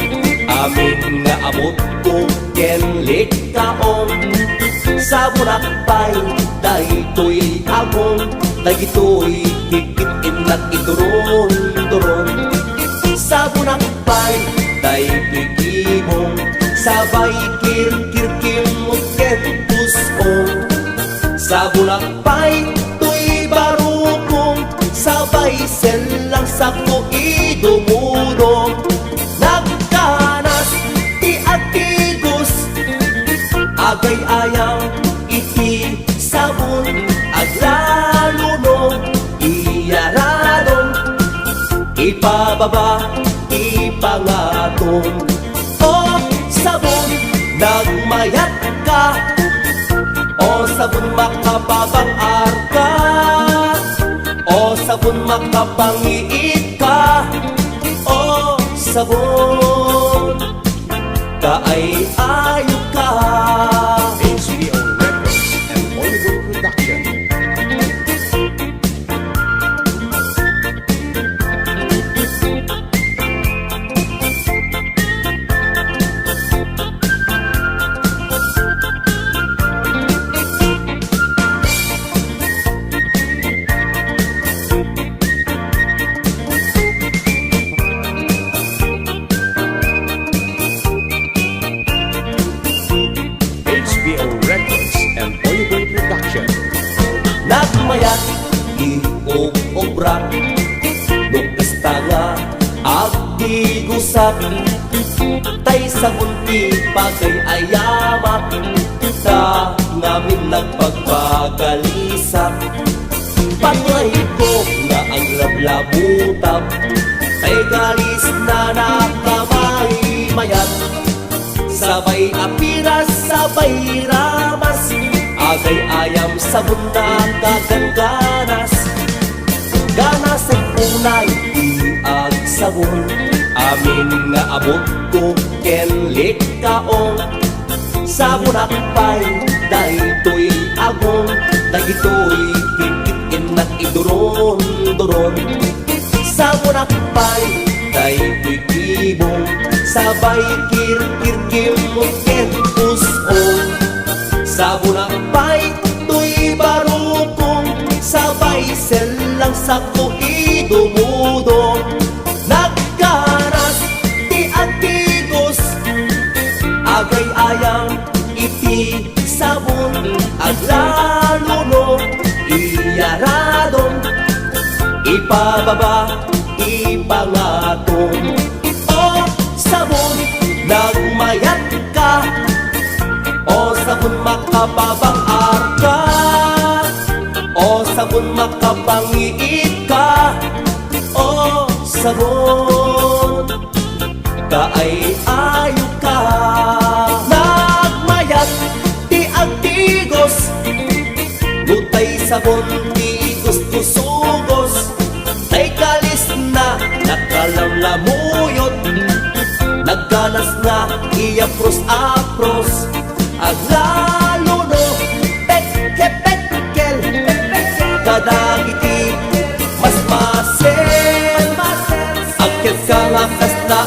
amin nga abutko ken likkaon. Sabonak pay daytoy agong, dagitoy tikit innak iduron-duron. Sabonak pay daytoy gibong, sabay kirkirkimot ken tus-ong. Sabonak pay toy barukong, sabay sellang sakko idumudong. Nagkanas ti agtigos, agay-ayam iti sabon, aglalo no iyaradong, ipababa, ipangatong. O sabon, nagmayat ka. O sabon, makapabang-ar ka. O sabon, makapangiit ka. O sabon, kaay-ayo ka. H B O Records and Oliver Production. H B O Records and Oliver Production. Nagmayat ti ug-ubrak, no kasta nga agtigusak, tay sabon ti pagay-ayamak, ta ngamin nagpagpagalisak. Patunayko nga aglablabutab, tay galis na nakamaymayat. Sabay apiras, sabay ramas, agay-ayam sabon nakagangganas. Ganasen unay ti agsabon, amin nga abutko ken likkaon. Sabonak pay daytoy agong, dagitoy tikit innak iduron-duron. Sabonak pay daytoy gibong, sabay kirkirkimot ken pus-ong. Sabonak pay toy barukong, sabay sellang sakko idumudong. Nagkanas ti agtigos, agay-ayam iti sabon, aglalo no iyaradong, ipababa, ipangatong. O sabon, nagmayat ka. O sabon, makapabang-ar ka. O sabon, makapangiit ka. O sabon, kaay-ayo ka. Nagmayat ti agtigos, no tay sabon ti gusto sugos, tay galis na nakalamlamuyot, nagkanas nga iyapros-apros, aglalo no petke-petkel kadagiti masmasel. Agket ka nga kasla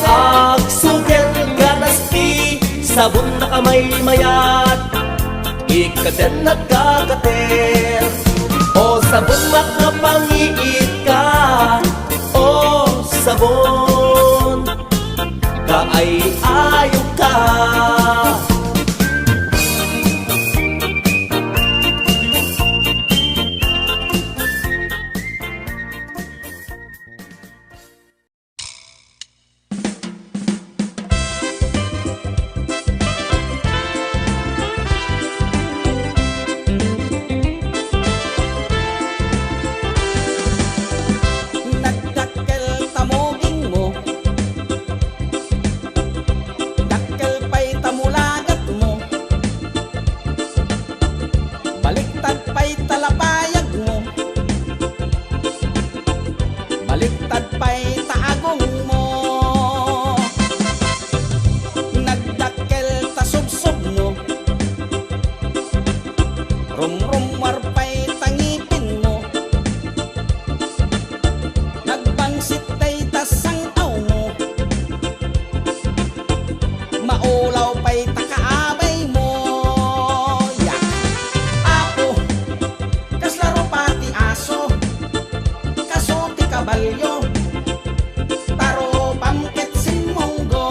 agsugel, ganas ti Sabon a kamaymayat, ikkaten nagkakater. O sabon, makapangiit ka. O sabon, kaay-ayo ka. Nagdakkel ta mugingmo, dakkel pay ta mulagatmo. Baliktad pay ta lapayagmo, baliktad pay ta agongmo. Nagdakkel ta subsubmo, rumrummuar pay ta ngipinmo. Nagbangsit dayta sang-awmo, maulaw pay ta kaabaymo. Ya. Apo, kasla rupa ti aso, kaso ti kabalio, ta rupam ket simmunggo.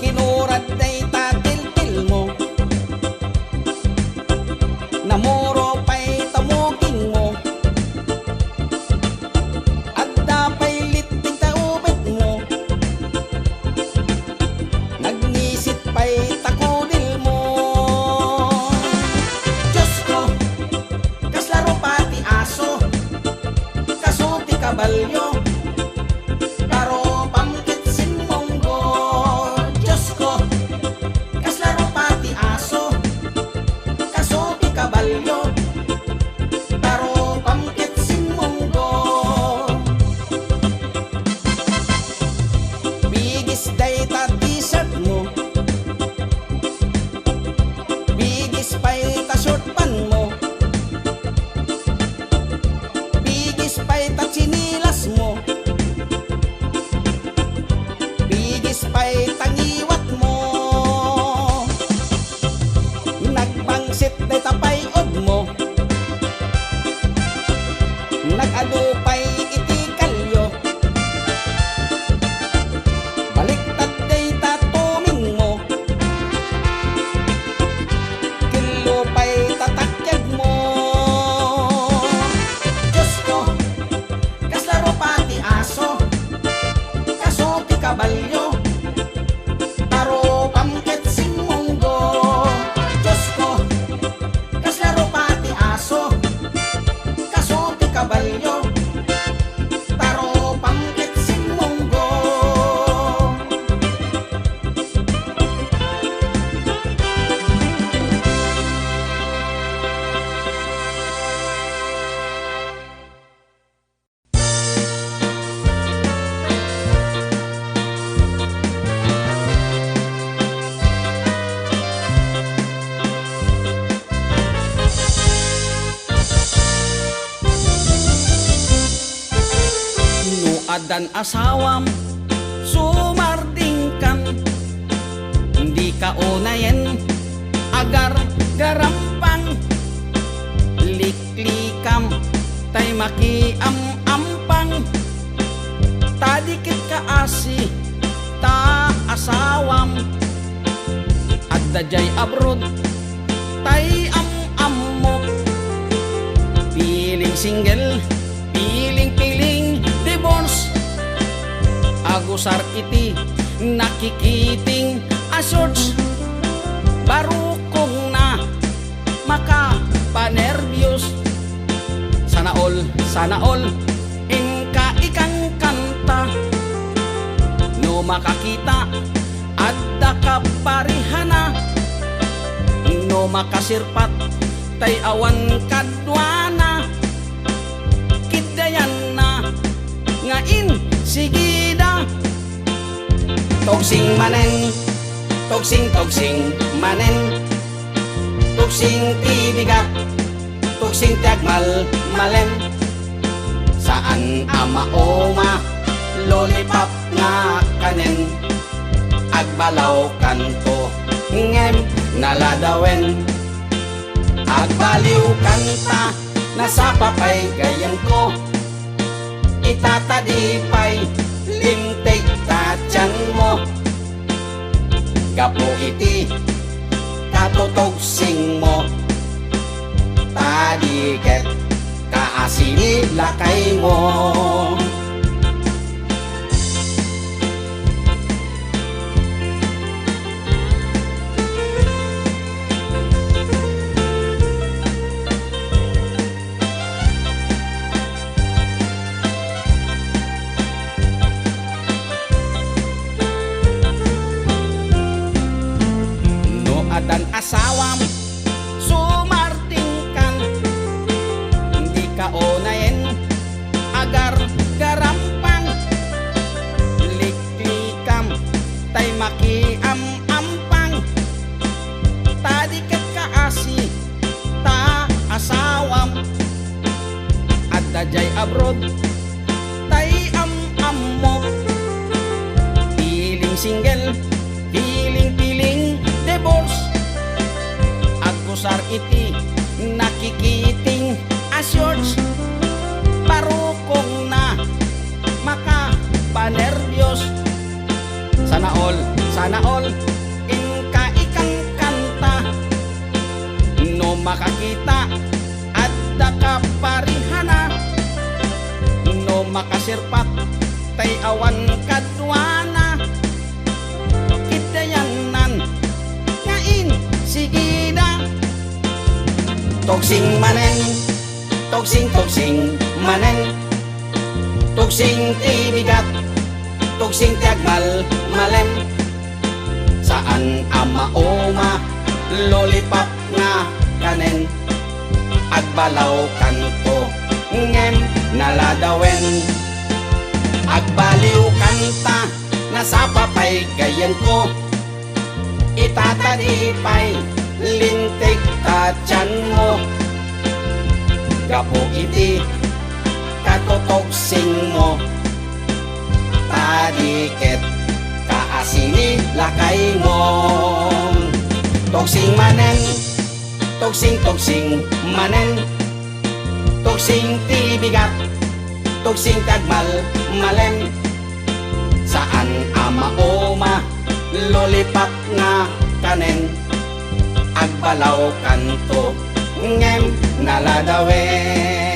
Kinurad dayta tiltilmo, namuro pay ta mugingmo. Adda pay littig ta ubetmo, nagngisit pay ta kudilmo. Diosko, kasla rupa ti aso, kaso ti kabalio, ta rupam ket simmunggo. Diosko, kasla rupa ti aso, kaso ti kabalio, ta rupam ket simmunggo. Bigis dayta t-shirtmo, bigis pay ta short pantmo, bigis pay ta tsinilasmo, bigis pay ta ngiwatmo. Nagbangsit dayta pay-odmo, nag-adu pay iti kalio. Baliktad dayta tumingmo, kello pay ta takyagmo. Diosko, kasla rupa ti aso, kaso ti kabalio, ta rupam ket simmunggo. Diosko, kasla rupa ti aso, kaso ti kabalio, ta rupam ket simmunggo. No addan asawam, sumardingkan, dika unayen agargarampang. Lik- Likam tay makiam-ampang, ta di ket kaasi ta asawam. Adda jay abroad tay am-ammok. Piling single, piling-piling divorce. Agusar iti nakikiting a shorts. Barukongna makapanerbios. Sana all, sana all, inka ikankanta. No makakita, adda kaparihana. No makasirpat, tay awan kaduana. Dayanna nga insigida. Tugsing manen, tugsing, tugsing manen. Tugsing ti bigat, tugsing ti agmalmalem. Saan a mauma, lollipop nga kanen. Agbalaw kanto, ngem naladawen. Agbaliw kanta, nasapa pay gayanko. Ita ta di pay, limteg ta tianmo. Gapu iti katutugsingmo, ta di ket kaasi ni lakaymo. No addan asawam, sumartingkan, dika unayen agargarampang. Liklikam, tay makiam-ampang, ta di ket kaasi ta asawam. Adda jay abroad, tay am-ammok. Piling single, piling-piling divorce. Agkusar iti nakikiting a shorts. Parukongna, makapanerbios. Sana all, sana all, inka ikankanta. No makakita, adda kaparihana. No makasirpak, tay awan kaduana. Kidayannan nga insigida. Tugsing manen, tugsing, tugsing manen. Tugsing ti bigat, tugsing ti agmalmalem. Saan a mauma, lollipop nga kanen. Agbalaw kanto, ngem naladawen. Agbaliw kanta, nasapa pay gayanko. Ita ta di pay, linteg ta tianmo. Gapu iti katutugsingmo, ta di ket kaasi ni lakaymo. Tugsing manen, tugsing, tugsing manen. Tugsing ti bigat, tugsing ti agmalmalem. Saan a mauma, lollipop nga kanen. Agbalaw kanto, ngem naladawen.